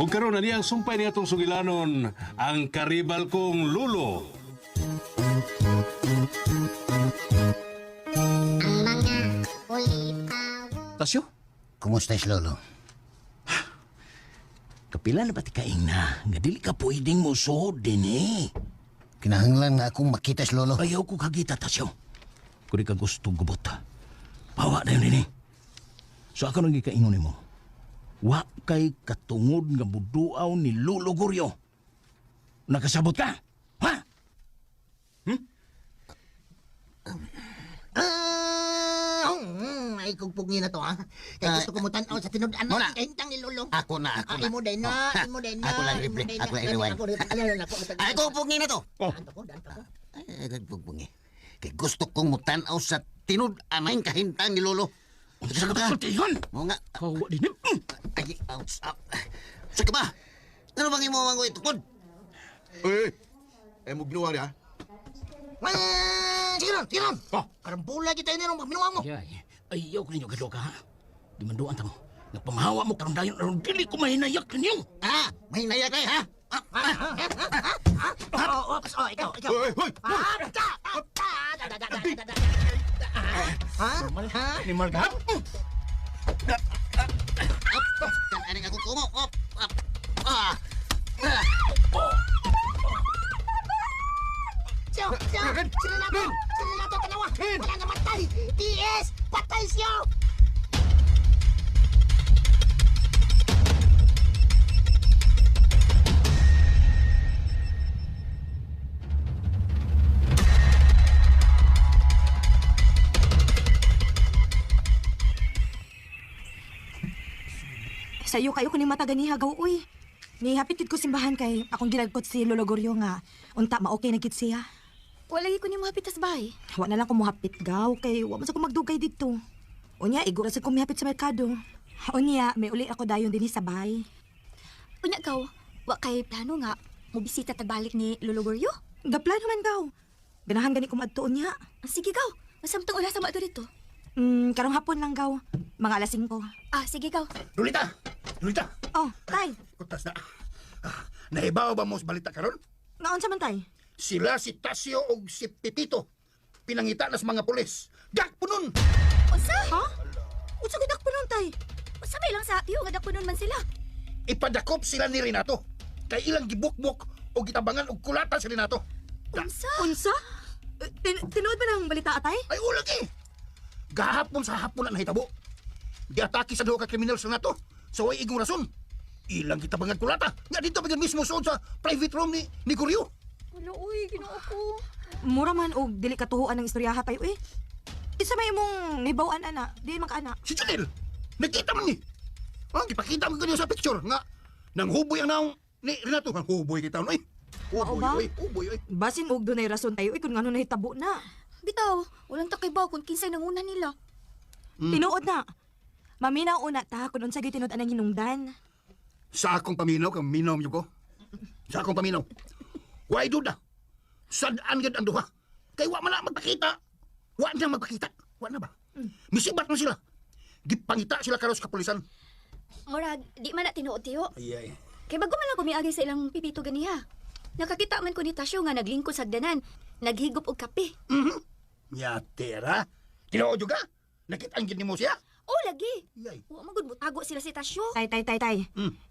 Ug karon na niyang sumpay niya atong sugilanon ang karibal kong lulo. Ang mga ulitawo. Tasyo, Kumusta is Lolo? kapila na ba ti kaing na? Nga dili ka pwedeng musuod din eh. Kinahanglan nga akong makita si Lolo. Ayaw ko kagita, Tasyo. Kung di ka gusto gubot. Pawa na yun din eh. So ako nang gikaingon nimo. Wa kay katungod nga buduaw ni Lolo Goryo. Nakasabot ka? Ha? Ah, ay kugpugi na to ha. Kay gusto ko mo tan-aw sa tinud-an Muna. na kahintang ni Lolo. Ako na, ako Ah, na. imo din na, Oh, imo din na. Ako lang imo replay, din na. ako lang rewind. Ako ano, ako, ako, Ay, kugpugi na to. Oh. Daan ko, daan ko. Ay, kugpugi. Kay gusto kong mutanaw sa tinud-anay kahintang ni Lolo. Unsa Nakasabot ka ka? kultihan? Mo nga. Kawa din eh. Ay, ouch, up. Sa ka ba? Ano bang imo ang itukod? Eh, eh mo ginawa niya? Ah, sige ron, sige ron. Oh. Karambula kita ini ron, minuwang mo. Ay, ayaw ko ninyo gadok ha. Di man duan ta mo. Nagpamahawa mo karon dayon aron dili ko mahinayak ninyo. Ah, may naya kay ha? Ah, ah, Oh, oh, oh, ikaw, ikaw. Hoy, hoy! Ah, da, ah, da, da, da, da, da, da, da. Ha? Ha? Ni Marga. Up, kan aning ako kumo. Up, up. Ah. Ah. Siyo, siyo, sila na to, sila na to, tanawa. Wala na matay. PS, patay siyo. Sayo kayo kuning mata ganiha gaw uy. Nihapit gid ko simbahan kay akong gilagkot si Lolo Goryo nga unta ma-okay na gid siya. Wala ko ni mo hapit tas bahay. Wa na lang ko mohapit gaw kay wa man sa ko magdugay didto. Unya igura sa ko mihapit sa merkado. Unya may uli ako dayon dinhi sa bahay. Unya gaw, wa kay plano nga mobisita tag balik ni Lolo Goryo. Gaplano man gaw. Ganahan gani ko maadto unya. Ah, sige gaw, masamtang oras sa maadto dito. Karong hapon lang gaw. Mga alas 5. Ah, sige gaw. Lolita! Lolita! Oh, tay. Kutas na. Ah, nahibaw ba mo sa balita karon? Naon sa man tay? Sila si Tasio og si Pepito. Pinangita na sa mga pulis. Gakpunon! Unsa? Ha? Unsa gud po nun tay? Unsa may lang sa tiyo nga dakpunon man sila. Ipadakop sila ni Renato. Kay ilang gibukbok o gitabangan og kulata si Renato. Unsa? Unsa? Eh, Tinuod ba ng balita atay? Ay ulag eh! Gahapon sa hapon na nahitabo. Giatake sa duha ka kriminal sa Renato. Sa way igong rason. Ilang gitabangan kulata. Nga dito pa gyud mismo suod sa private room ni Goryo. Wala uy, Ginoo ko. Mura man og dili katuhuan ng istoryaha tayo eh. Isa may imong nahibaw-an ana, di man ka ana. Si Junel, nakita man ni. Ah, gipakita man ko niya sa picture nga nang huboy ang naong ni Renato. Ang huboy kita oy. Oo Huboy ba? oy, huboy oy. Basin og dunay rason tayo eh kung ngano nahitabo na. Bitaw, walang takibaw kung kinsay nanguna nila. Tinuod na. Maminaw una ta kung unsa gyud tinud anang hinungdan. Sa akong paminaw kang minaw niyo ko. Sa akong paminaw. Why duda? Sad-an gyud ang duha. Kay wa man na magpakita. Wa na magpakita. Wa na ba? Misibat man sila. Gipangita sila karos kapulisan. Murag, di man na tinuod tiyo. Ay ay. Kay bago man lang kumiagi sa ilang pipito ganiha. Nakakita man ko ni Tasyo nga naglingkod sa hagdanan, naghigop og kape. Yatera. Tinuod jud ka? Nakita ang gid nimo siya? Oh, lagi. Ay. Wa man gud mutago sila si Tasyo. Tay tay tay tay.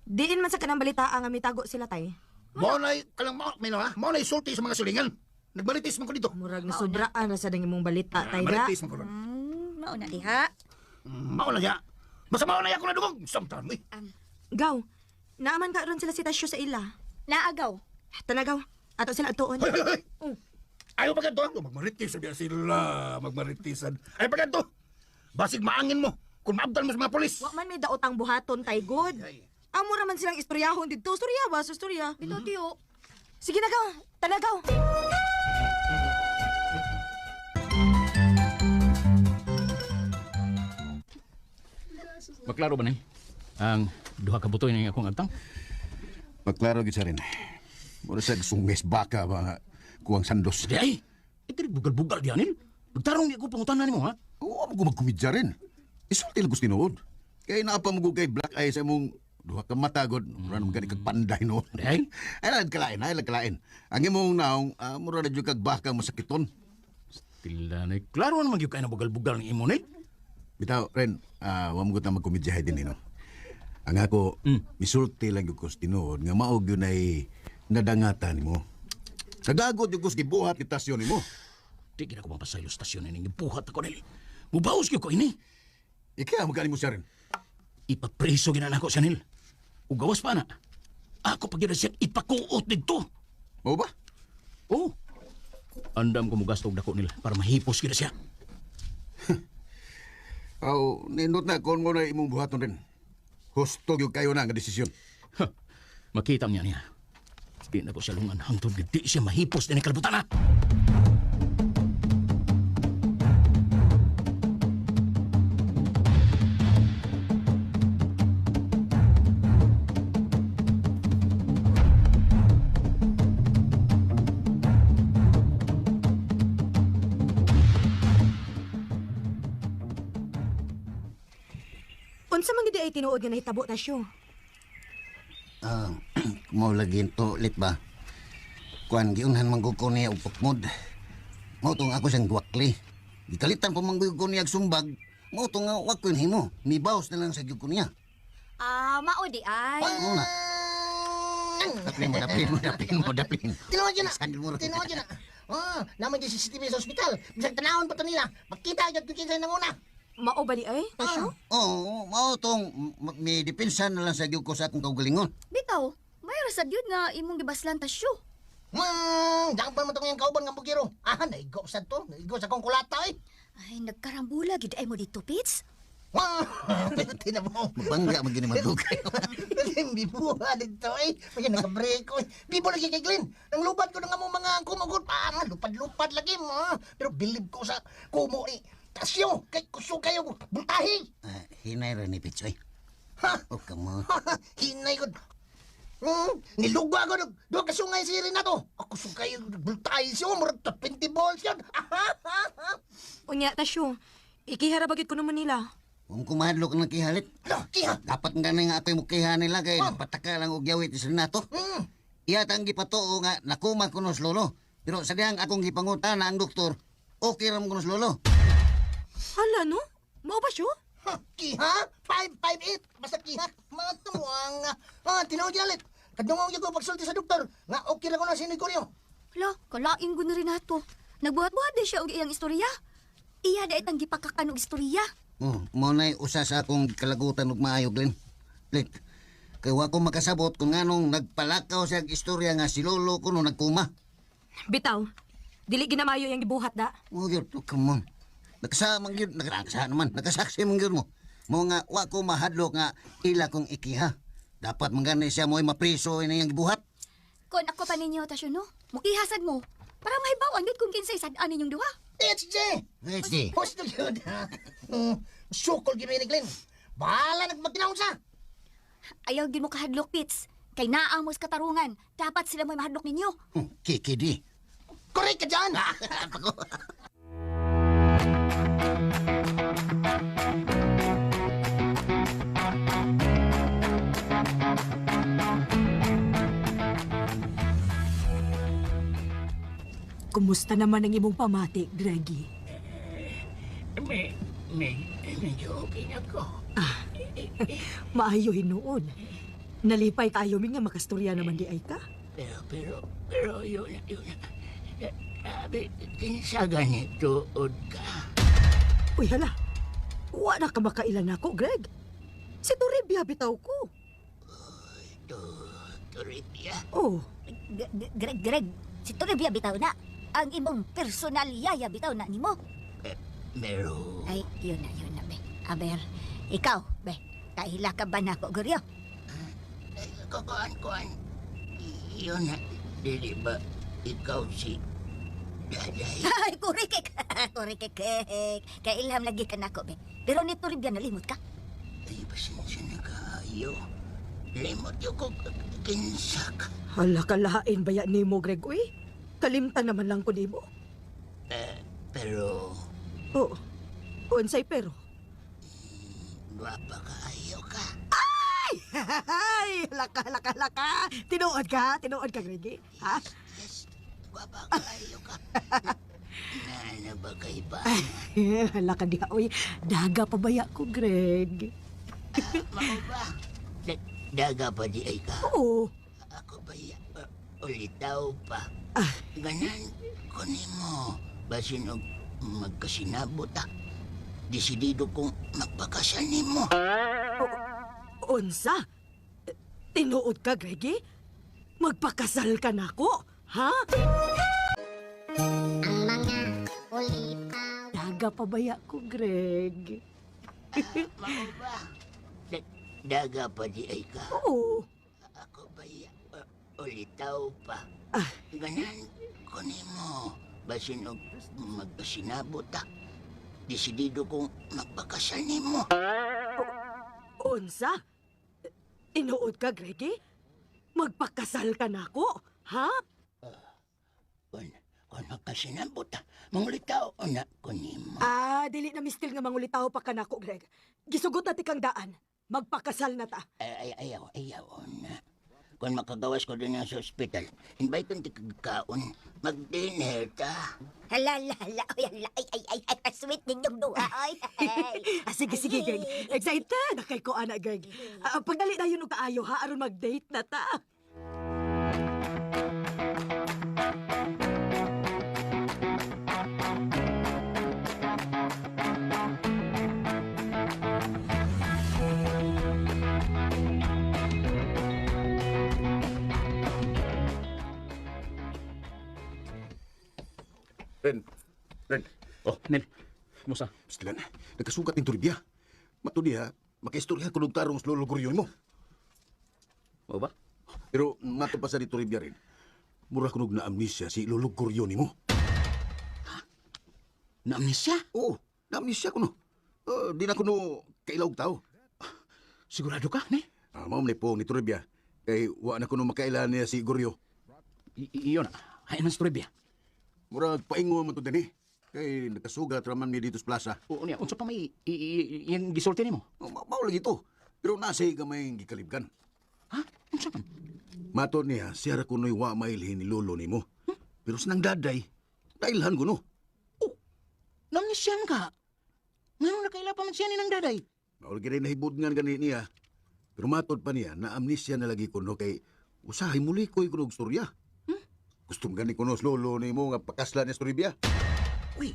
Diin man sa kanang balita nga mitago sila tay. Mao nay kalang mao minaw ha. Mao nay sulti sa mga silingan. Nagmarites man ko dito. Murag nasubraan ra sa dang imong balita tay da. Marites man ko ron. Mao na diha. Mao na siya. Basta mao na ako na dugong. Samtan eh. Gaw. Naaman ka ron sila si Tasyo sa ila. Naagaw. Tanagaw. Ato sila atuon. Hoy, hoy, hoy. Ayaw pa ganito. Magmarites sabi sila. Magmaritisan. Ayaw pa ganito. Basig maangin mo. Kung maabdan mo sa mga polis. Wa man may daotang buhaton tay good. Ay. Amo ra man silang istoryahon didto. Istorya ba? Sa istorya. Bitaw tiyo. Sige na gaw. Tanagaw. Maklaro ba ni? Ang duha ka butoy ng akong agtang. Maklaro gyud sa rin. Mura sa sungis baka ba kuwang sandos. Di ay. Ito bugal-bugal dianin. Nagtarong di ko pangutana nimo ha. Oo, mo magkumidya rin. Isulti lang gusto tinuod. Kay naa pa mo kay black eye sa imong Duha ka matagod, mura naman gani kag panday no. Day? Ay lang kalain, ay lang kalain. Ang imong naong, mura na jud kag baka masakiton. Tila na, klaro naman gyud kay na bugal-bugal ng imo ni. Bitaw, Ren, wa mo gud ta magkomedyahay din no. Ang ako, misulti lang gyud ko sa tinuod nga mao gyud ay nadangatan nimo. Nagagot gyud ko sa gibuhat ni Tasyo nimo. Di gid ako mapasaylo stasyon ini gibuhat ako nil. Mubaos gyud ko ini. Ikaw magani mo siya rin. Ipapreso gina nako siya nil. Ug gawas pa na. Ako pa gyud na siya ipakuot didto. Mao ba? Oh. Andam ko mugasto og dako nila para mahipos gyud na siya. Aw, nindot na kon mo na imong buhaton rin. Husto gyud kayo na nga desisyon. Ha, makita niya niya. Di na ko siya lungan hangtod di siya mahipos din kalibutan na. Unsa man gid ay tinuod nga nahitabo Tasyo? Ah, mao lagi to lit ba? Kuan giunhan man gud ko niya og pukmod. Mao tong ako siyang duwakli. Gikalitan pa man gud ko niya og sumbag. Mao tong nga wa ko himo. Mibaws na lang sa gyud ko niya. Ah, mao di ay. Mao na. Daplin mo, daplin mo, daplin mo, daplin. Tinuod yun na. Sandal mo rin. Tinuod yun na. Ah, naman dyan CCTV sa ospital. Bisag tanawon pa to nila. Makita agad kung kinsa nanguna. Mao ba di ay, Tasyo? Oo, mao tong may depensa na lang sa gyud ko sa akong kaugalingon. Bitaw, may rasad yun nga imong gibaslan Tasyo. Dampan mo tong iyang kauban nga bugiro. Ah, naigo sa to. Naigo sa akong kulata eh. Ay, nagkarambula gid ay mo dito, Pits. Wah, tinabong. Mabangga man gini madugay. Bibuha dito eh. May nagka-break ko eh. Bibo lagi kay Glenn. Nang lupad ko na nga mo mga kumugot. Ah, lupad-lupad lagi mo. Pero bilib ko sa kumo ni Tasyo. Kay kusog kayo. Buntahi. Ah, hinay ra ni Pitsoy. Ha? Oh, come on. Hinay ko. Nilugwa ko. Doon kasungay si Renato. Ako sugay bultahi siya. Murag 20 balls yun. Unya Tasyo, ikihara bagit ko naman nila. Kung kumahadlok ng kihalit, Lo, kiha. dapat nga na nga ako'y mukiha nila kay napataka lang og yawit sa nato. Iya tang gipatuo nga nakuma ko nos lolo. Pero sa dihang akong gipangutana ang doktor, okay ra mo kunos lolo. Hala no? Mao ba siyo? Ha, kiha? 558. Basta kiha. Mga tumuang. Ah, tinuod yalit. Kadungong ko pagsulti sa doktor. Nga okay ra ko na si Nicorio. Hala, kalain ko ni Renato. Nagbuhat-buhat di siya og iyang istorya. Iya dahit ang gipakakan og istorya. Oh, mao na'y usa sa akong kalagutan og maayo Glenn. Lit. Kay wa ko makasabot kung nganong nagpalakaw siya og istorya nga si lolo kuno nagkuma. Bitaw, dili ginamayo yang gibuhat da. Oh, gyud, oh, come on. Nakasama gyud, nakasama naman, nakasaksi man gyud mo. Mo nga wa ko mahadlok nga ila kong ikiha. Dapat man gani siya mo'y mapriso ini ang gibuhat. Kon ako pa ninyo, Tasyo, no? Mukihasad mo. Para mahibawan yun kung kinsay sad-an ninyong duha. HJ! HJ. Husto yun, ha? Sukol gyud ni Glenn. Bahala nagmagtinaon sa. Ayaw gid mo kahadlok, Pits. Kay naamos katarungan. Dapat sila mo'y mahadlok ninyo. Kikidi. Correct ka dyan! Kumusta naman ang imong pamati, Greggy? Medyo okay na ko. Maayo hinuon. Nalipay kayo mi nga makastorya naman di ay ka. Pero yun, yun. Sabi, kinsa ganito ka. Uy hala. Wa na ka makailan nako, Greg. Si Toribia bitaw ko. Toribia? Oh, Greg, Greg, si Toribia bitaw na. Ang imong personal yaya bitaw na nimo. Pero... Ay, yun na, be. Aber, ikaw, be, kaila ka ba nako, Goryo? Kuan, kuan. Yun na, dili ba ikaw si Daday? Ay, kurikik. Kurikik. Kailham lagi ka nako, be. Pero ni Toribia nalimot ka. Ay, pasensya na kayo. Limot yung ko kinsa ka. hala kalain ba yan nimo, Greg? Uy, kalimtan naman lang ko nimo. Pero... Oh, unsay pero? Gwapa kaayo ka. Ay! Ay, laka, laka, laka. Tinuod ka? Tinuod ka, Greggy? Ha? Yes, gwapa kayo ka. Na, na ba kay ba? Hala ka diha, oy. Daga pa baya ko, Greg. Mao ba? Daga pa di ay ka. Oo. Ako ba ya? Ulitaw pa. Ganan ko nimo. Basin og magkasinabot ah. Desidido kong magpakasal nimo. Unsa? Tinuod ka, Greggy? Magpakasal ka na ko, ha? Ang mga ulitaw. Daga pa baya ko, Greg. Mao ba? Daga pa di ay ka. Oo. Ako ba ya? Ulitaw pa. Ganan ko nimo. Basin og magkasinabot ah. Desidido kong magpakasal nimo. Unsa? Tinuod ka, Greggy? Magpakasal ka na ko, ha? Kung magkasinabot ah, mangulitaw na ko nimo. Ah, dili na mistil nga mangulitaw pa ka nako, Greg. Gisugot na tikang daan. Magpakasal na ta. Ay, ay, ayaw, ayaw na. Kung makagawas ko din sa ospital, invite kong tikagkaon, mag-dinner ta. Hala, hala, hala. Ay, hala. Ay, ay, ay, ay. Sweet ninyong duha. Ay, ay. Ah, sige, sige, Greg. Excited na kay ko, ana, Greg. Ah, pagdali na yun og kaayo, ha? Aron mag-date na ta. Ren, Ren. Oh, Nel. Kumusta? Pastilan, nagkasugat ni Toribia. Mato diha, makaistorya kunog tarong sa Lolo Goryo mo. Mao ba? Pero mato pa sa ni Toribia rin. Mura kunog na amnesia si Lolo Goryo nimo. Na-amnesia? Oo, na amnesia kuno. Di na kuno kailawg tao. Sigurado ka, Nel? Ah, mao man po ni Toribia. Kay wa na kuno makailan niya si Goryo. Iyon na. Hain man sa Toribia. Murag paingon man to dinhi. Kay nagkasugat raman mi dito sa plaza. Oo niya, unsa pa may iyang gisulti nimo? Oh, mao lagi to. Pero nasa gamay gikalibgan. Ha? Unsa man? Matod niya, siya ra kuno'y wa mailhin ni lolo nimo. Pero sa nang daday, dailhan kuno. Oh, namnisyan ka. Ngano nakaila pa man siya ni nang daday? Mao lagi rin nahibudngan gani niya. Pero matod pa niya na amnesia na lagi kuno kay usahay muli ko'y kuno og storya. Gusto mo gani kuno sa lolo nimo nga pakasla niya sa Toribia? Uy,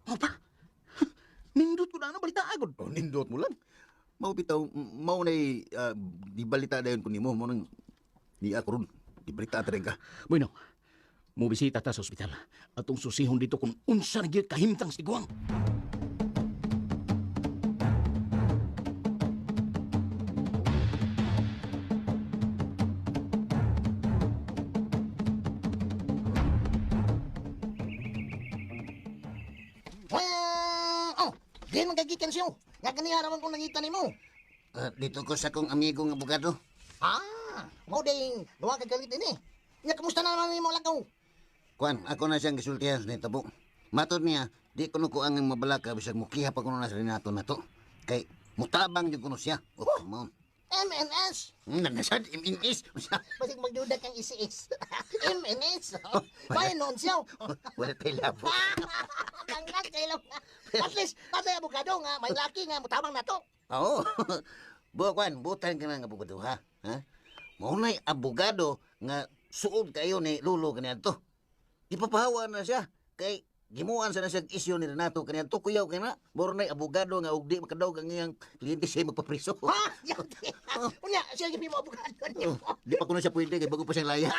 mao pa? Nindot ko na ano, balita agad. Oh, nindot mo lang. Mao bitaw, mao nay di balita dayon ko nimo mo nang ni ako ron. Di balita ta rin ka. Bueno, mubisita ta sa ospital. Atong susihon dito kung unsa na gyud kahimtang si Guang. Oh, di man kagikan siyo. Nga ganiha raman kong nangita nimo. Dito ko sa akong amigo nga abogado. Ah, mao ding duha ka galit ini. Nya kamusta na naman nimo lakaw? Kuan, ako na siyang gisultihan ni Tabo. Matod niya, di kuno ko ang mabalaka bisag mukiha pa kuno na sa Renato na to. Kay mutabang jud kuno siya. Oh, come on. MNS. Nasad MNS. Basig magduda kang ICS. MNS. Bayan noon siya. Wala tay labo. Kangat kayo lang. At least, natay abogado nga, may laki nga, mutabang na to. Oo. Buwa kuan, butan ka na nga abogado ha. Ha? Mao na'y abogado nga suod kayo ni Lolo kaniadto. Ipapahawa na siya kay gimuan sa na siyang isyu ni Renato kaniadto kuyaw kay na. Mao na'y abogado nga og di makadawg ang iyang kliyente siya magpapriso. Ha? Unya, siya yung mo abogado niyo. Oh, di pa kuno siya pwede kay bago pa siyang laya.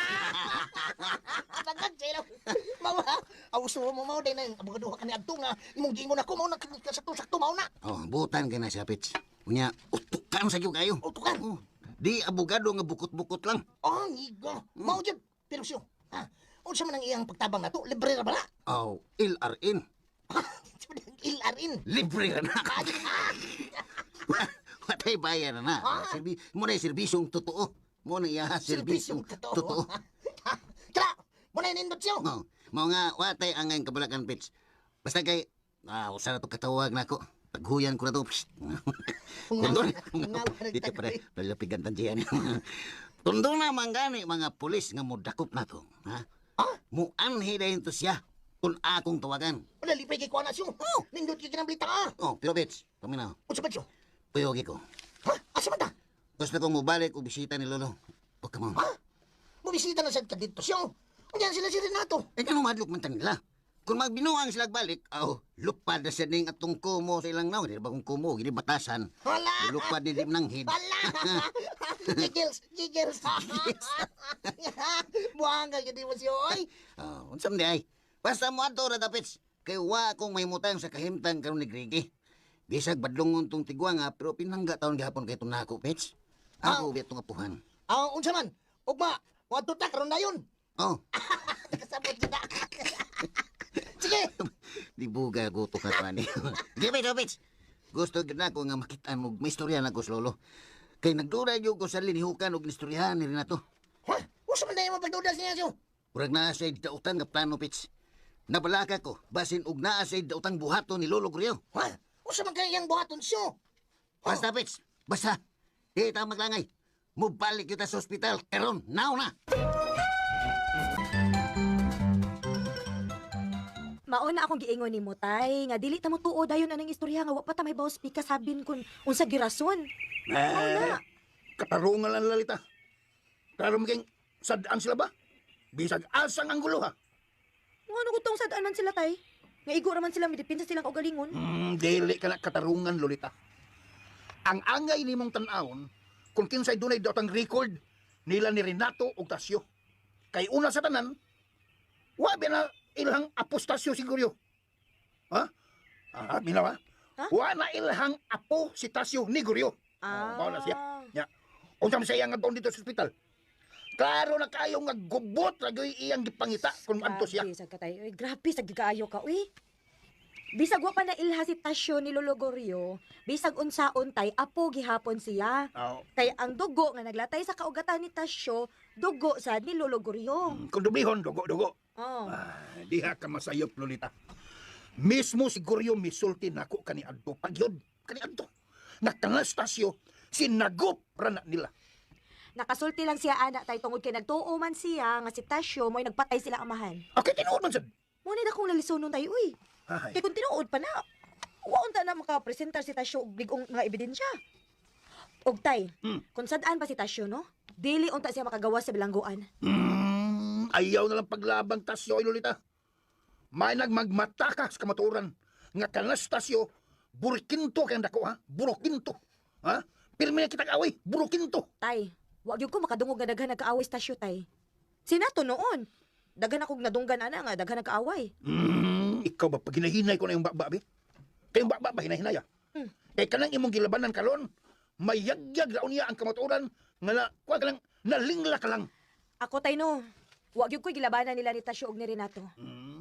Tagat siya lang. Mawa, ang gusto mo mao din ang abogado ka ni adto nga imong giingon ako mao na sakto-sakto mao na. Oh, butan kay na siya Pits. Unya, utukan sa gyud kayo. Utukan? Oh, di abogado nga bukot-bukot lang. Oh, ngigo. Mao jud. Pero siyo, ha? Unsa man ang iyang pagtabang nato? Libre ra bala? Oh, LRN. LRN. Libre ra na. Watay bayar na. Mo na yung serbisyong totoo. Mo na iya serbisyong totoo. Tara, mo na nindot siyo. Oh, mao nga watay ang ngayong kabalakan Pits. Basta kay usa na to katawag nako. Taghuyan ko na to. Psst. Tundo na. Dito pare, lalapigan tan siya. Tundo na man gani mga pulis nga modakop na to. Ha? Muanhi dahin to siya kung akong tawagan. Wala lipay kay kuana siyo. Oh, nindot kay kinang balita ah. Oh, pero bitch, paminaw. Unsa ba siyo? Puyogi ko. Ha? Asa man ta? Gusto kong mubalik o bisita ni Lolo. O come on. Ha? Mubisita na sad ka dito siyo. Unyan sila si Renato. Eh, ganun madlok man ta nila. Kung magbinuang sila balik, oh, lupad na siya ning atong kumo sa ilang naon. Di ba kung kumo, gini batasan. Hala! Lupad ni dim ng hid. Hala! Giggles! Giggles! Buhang ka gyud mo siyo oy. Oh, unsam di ay. Basta mo adto ra dapits. Kay wa akong mahimutang sa kahimtang karon ni Grigi. Bisag badlongon tong tigwa nga pero pinangga taon gihapon kay tunako pits. Ako oh. Tong apuhan. Ah, unsa man? Ugma, moadto ta karon dayon. Oh, Nakasabot gyud na. Sige. di buga guto ka pa ni. Di ba pits? Gusto gyud nako nga makit-an og may istorya nako sa lolo. Kay nagdura gyud ko sa linihukan og istoryahan ni Renato. Ha? Unsa man dayon mo pagduda niya siyo? Murag naa siya dautan nga plano pits. Nabalaka ko basin og naa siya dautang buhaton ni Lolo Grio. Ha? Unsa man kay iyang buhaton siyo? Basta pits, basta. Di ta maglangay. Mubalik kita sa ospital karon now na. Mauna akong giingon nimo tay nga dili ta mo tuo dayon anang istorya nga wa pa ta may bawas pika sabin kun unsa girason. Eh, katarungan lang lalita. Klaro mo kayong sadaan sila ba? Bisag asang ang gulo ha. Ngano ko tong sad-an man sila tay? Nga igo ra man sila midepensa silang kaugalingon. Dili ka na katarungan, Lolita. Ang angay nimong tan-awon, kung kinsay dunay daotang record nila ni Renato ug Tasyo. Kay una sa tanan, wa ba na ilang apostasyo siguro. Ha? Ah, minaw ha? Ha? Wa na ilhang apo si Tasyo ni Guryo. Ah. Oh, mao na siya. Ya. Unsa man siya nga doon dito sa ospital? Klaro na kayo nga gubot ra gyud iyang gipangita kung adto siya. Grabe sa katay. Uy, grabe sa gikaayo ka, uy. Bisag wa pa na ilha si Tasyo ni Lolo Gorio, bisag unsaon tay apo gihapon siya. Oh. Kay ang dugo nga naglatay sa kaugatan ni Tasyo, dugo sad ni Lolo Gorio. Kung dublihon, dugo-dugo. Oh. Ah, diha ka masayop, Lolita. Mismo si Goryo misulti nako kani adto pagyud kani adto. Nakanastasyo sinagop ra na nila. Nakasulti lang siya ana tay tungod kay nagtuo man siya nga si Tasyo mo'y nagpatay sila amahan. Okay, tinuod man sad. Mo ni akong lalisunon tay uy. Ay, Kay kung tinuod pa na, wa unta na makapresentar si Tasyo og big-ong mga ebidensya. Og tay, kung sad-an pa si Tasyo no, dili unta siya makagawa sa bilangguan. Ayaw na lang paglabang tasyo, ay, Lolita. May nagmagmataka sa kamatuoran nga kanastasyo burkinto kay ang dako ha, burukinto. Ha? Pirmi na kitang away, burukinto. Tay, wa gyud ko makadungog nga daghan nagkaaway sa Tasyo tay. Sinato noon. Daghan akong nadunggan ana nga daghan nagkaaway. Ikaw ba pag hinahinay ko na yung baba, bi? Kayong baba ba hinahinay ah? Kay kanang imong gilabanan karon, mayagyag raon niya ang kamatuoran nga na, kuha ka lang, nalingla ka lang. Ako tay no, wa gyud ko gilabanan nila ni Tasyo og ni Renato.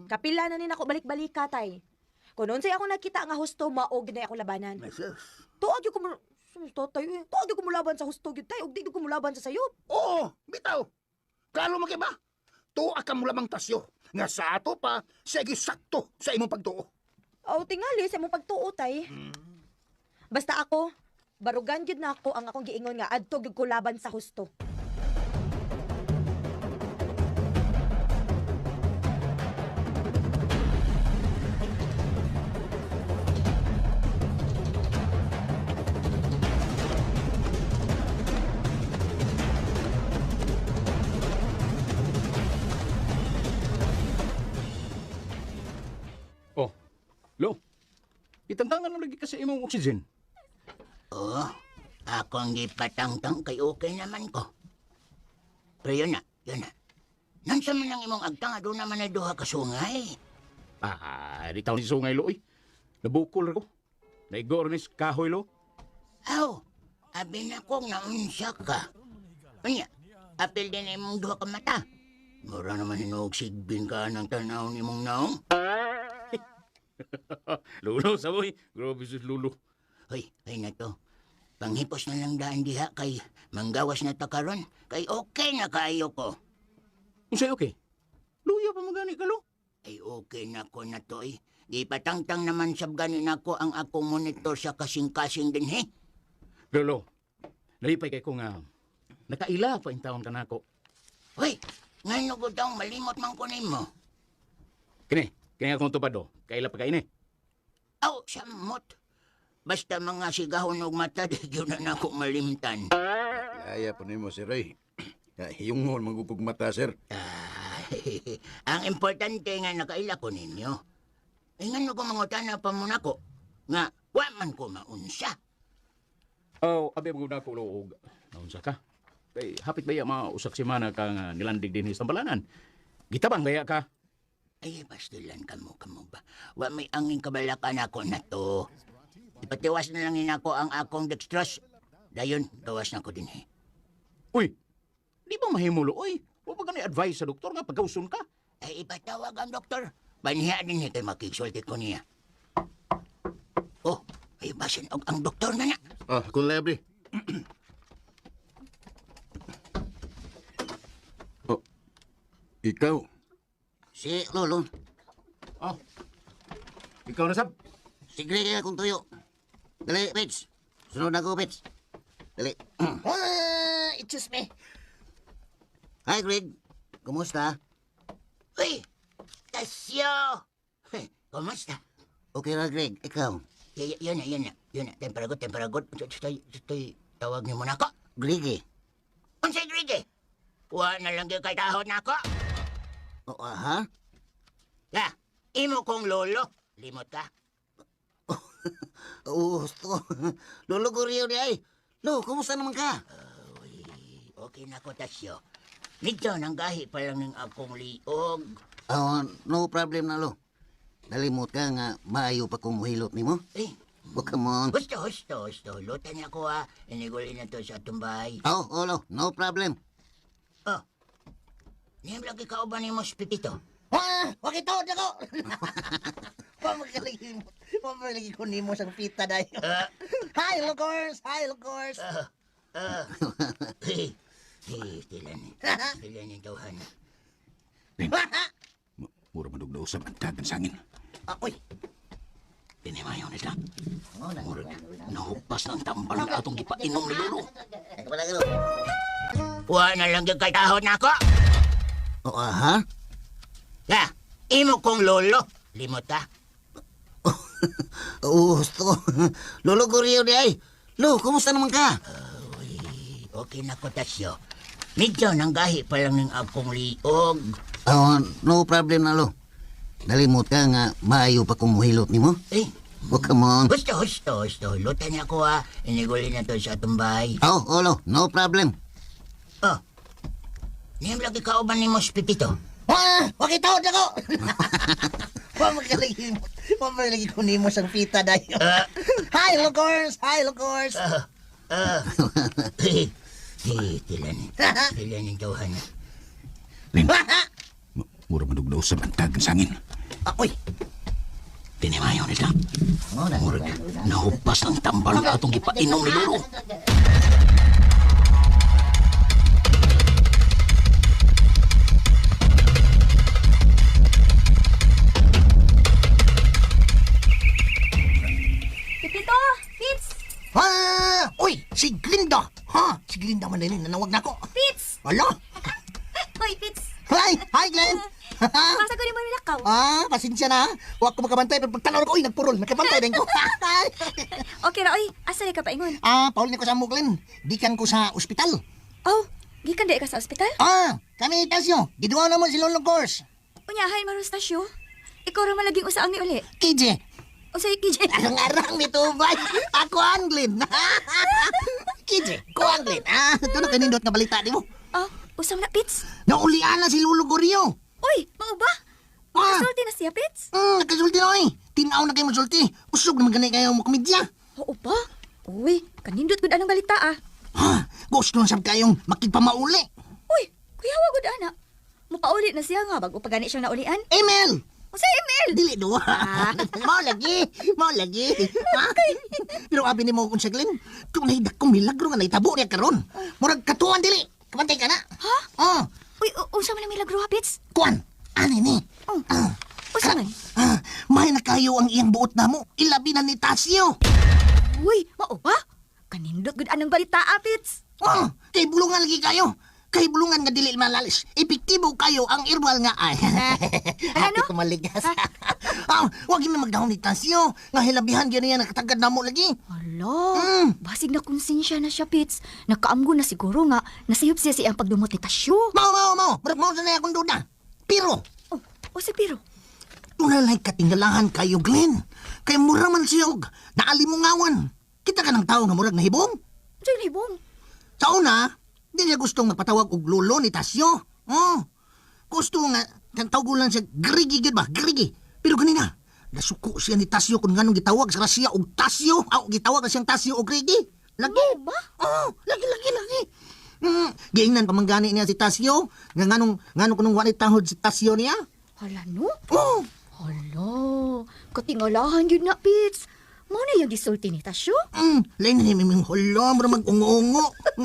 Kapila na ni nako balik-balika tay. Kung unsay ako nakita nga husto mao gyud na ako labanan. Jesus. Tuag gyud ko mo Sus, tatay, eh. Tuag gyud ko molaban sa husto gyud tay ug di gyud ko molaban sa sayop. Oo, bitaw. Klaro mo kay ba? Tuwa ka mo lamang tasyo. Nga sa ato pa, sige sakto sa imong pagtuo. Aw tingali sa imong pagtuo tay. Basta ako, barugan gyud na ako ang akong giingon nga adto gyud ko laban sa husto. Oh, lo. Itangtangan na lagi kasi imong oxygen. Oo, ako ang gipatangtang kay okay naman ko. Pero yun na, yun na. Nansa man ang imong agtang, doon naman ay duha ka sungay. Ah, di taon si sungay lo, oy. Nabukol ra ko. Naigor ni sa kahoy lo. Aw, abi na kong naunsa ka. Unya, apil din imong duha ka mata. Mura naman hinuog sigbin ka ng tanaw ni imong naong. Lulo, saboy. Grabe si Lulo. Hoy, ay na to. Panghipos na lang daan diha kay manggawas na ta karon kay okay na kaayo ko. Unsay okay? Luya pa magani ka lo. Ay okay na ko na to eh. Gipatangtang naman sab gani nako ang akong monitor sa kasing-kasing dinhi. Lolo, nalipay kay ko nga nakaila pa in taon ka nako. Hoy, ngano ko daw malimot man ko nimo. Kini, kini akong tupad oh. Kaila pa kaini. Aw, samot. Basta mga sigahon og mata, di gyud na nako malimtan. Kaya po nimo sir oy. Hiyungon magugug mata sir. Ay, ang importante nga nakaila ko ninyo. Ay, ngano ko mangutana pa mo nako nga wa man ko maunsa. Oh, abi mo na ko og naunsa ka. Kay hapit ba ya mga usak semana ka nga nilandig dinhi sa tambalanan. Gitabang gaya ka. Ay, pastilan kamo kamo ba. Wa may angin kabalakan ako na to. Ipatiwas na lang ako ang akong dextrose. Dayon, gawas na ko din eh. Uy, di ba mahimulo oy? Wa ba gani advice sa doktor nga pagkauson ka? Ay, ipatawag ang doktor. Banhiya din eh kay makigsulti ko niya. Oh, ay basin og ang doktor na na. Ah, kung lebre. Oh, ikaw. Si Lolo. Oh. Ikaw na sab. Si Greg akong tuyo. Dali, Pits. Sunod na ko, Pits. Dali. Ah, excuse me. Hi, Greg. Kumusta? Uy, Tasyo! Hey, kumusta? Okay ra, Greg. Ikaw? Yun na, yun na. Yun na. Temperagot, temperagot. Toy, tawag niyo muna ako. Greg eh. Unsay Greg eh? Wa na lang gyud kay tahod na ako. Oh, aha? Ya, imo kong lolo. Limot ka. Oo, gusto. Lolo Gorio di ay. Lo, kumusta naman ka? Uy, okay na ko, Tasyo. Medyo nanggahi pa lang ng akong liog. Oh, no problem na, Lo. Nalimot ka nga maayo pa kong muhilot nimo. Eh, Oh, come on. gusto, gusto, gusto. Lutan niya ko ha. Iniguli na to sa tumbay. Oh, oh, Lo, no problem. Oh, niyam lagi ka uban ni Mos Pipito. Ah, wag ito ako. Pamagalagi mo. Pamagalagi ko nimo sa pita dayon. Hi, Locors. Hi, Locors. Hey, hey, sila ni. Sila ni tawhan. Rin. Mura man og nausab ang dagan sangin. Ah, uy. Pinimayo nila. Murag nahupas ng tambal ang atong gipainom ni Lolo. Ay, kapala ka, Lo. Wa na lang gyud kay tahod na ako. Oh, aha? Ya, imo kong lolo. Limot ka. Oo, gusto. Lolo Gorio di ay. Lo, kumusta naman ka? Uy, okay na ko, Tasyo. Medyo nanggahi pa lang ng akong liog. Oh, no problem na, Lo. Nalimot ka nga maayo pa kong muhilot nimo. Eh, Oh, come on. gusto, gusto, gusto. Lutan niya ko ha. Iniguli na to sa tumbay. Oh, oh, Lo, no problem. Oh, niyam lagi ka uban ni Mos Pipito. Ah, wag ito ako. Pamagalagi mo. Pamagalagi ko nimo sa pita dayon. Hi, Locors. Hi, Locors. Hey, hey, sila ni. Sila ni tawhan. Rin. Mura man og nausab ang dagan sangin. Ah, uy. Pinimayo nila. Murag nahupas ng tambal ang atong gipainom ni Lolo. Pipito! Pits! Ah, uy, si Glinda. Ha, si Glinda man din nanawag na ko. Pits! Ala. Hoy, Pits! Hi, hi Glenn. Masa ko ni mo nilakaw. Ah, pasensya na. Huwag ko makabantay. Pero pagtanaw ko, uy, nagpurol. Nakabantay din ko. Okay ra, oy. Asa ka paingon? Ah, paul ni ko sa amo, Glenn. Gikan ko sa ospital. Oh, gikan di ka sa ospital? Ah, kami Tasyo. Giduha na mo si Lolo Gors. Unya, hay maron stasyo. Ikaw ra man laging usaang ni uli. KJ. Unsay KJ? Arang-arang ni Tubay. Ako ang Glenn. KJ, ko ang Glenn. Ah, ito na kanindot nga balita di mo. Oh, usam na Pits. Naulian na si Lolo Gorio. Uy, mao ba? Ah. Nakasulti na siya, Pits? Nakasulti na oy. Tinaw na kayo mosulti. Usog naman gani kayo mo komedya. Oo ba? Uy, kanindot gud anang balita ah. Ha, gusto na sab kayong makigpamauli. Uy, kuya wa gud ana. Mupauli na siya nga bago pa gani siyang naulian. Emil! Unsay email? Dili duwa. Mao lagi, mao lagi. Ha? Pero abi nimo kung sa Glenn, tunay dakong milagro nga nahitabo niya karon. Murag katuan dili. Kabantay ka na. Ha? Oh, Uy, unsa man ang milagro ha, Pits? kuan. Ani ni. Oh. Ah. Usa man? Ah, may na kayo ang iyang buot namo. Ilabi na ni Tasio. Uy, mao ba? Kanindot gud anang balita, Pits. Oh, kay bulungan lagi kayo. Kay bulungan nga dili malalis. Epektibo kayo ang irbal nga ay. Ano? Happy kumaligas. Ah, wag mi magdahom ni Tasio. Nga hilabihan gyud niya nakatagad namo lagi. Hala, basig na konsensya na siya, Pits. Nakaamgo na siguro nga, nasayop siya sa iyang pagdumot ni Tasyo. Mao mao mao, murag mao sa na akong duda. Pero Oh, o si Pero. tunay katingalahan kayo, Glenn. Kay mura man siya og naalimungawan. Kita ka ng tao nga murag nahibong. Diyan, hibong. Sa una, di niya gustong magpatawag og lolo ni Tasyo. Oh, gusto nga, tawag lang siya, Grigi gyud ba? Grigi. Pero ganina, nasuko siya ni Tasyo kung nganong gitawag sa siya og Tasyo. Aw, gitawag na siyang Tasyo og Grigi. Lagi. ba? Oh, lagi, lagi, lagi. Giingnan pamanggani niya si Tasyo. Nga nganong, nganong kunong wanit tahod si Tasyo niya. Hala, no? Oh, Hala, katingalahan yun na, Pits. Mo na yung gisulti ni Tasyo. Lain na ni miming hala, mura mag-ungo-ungo.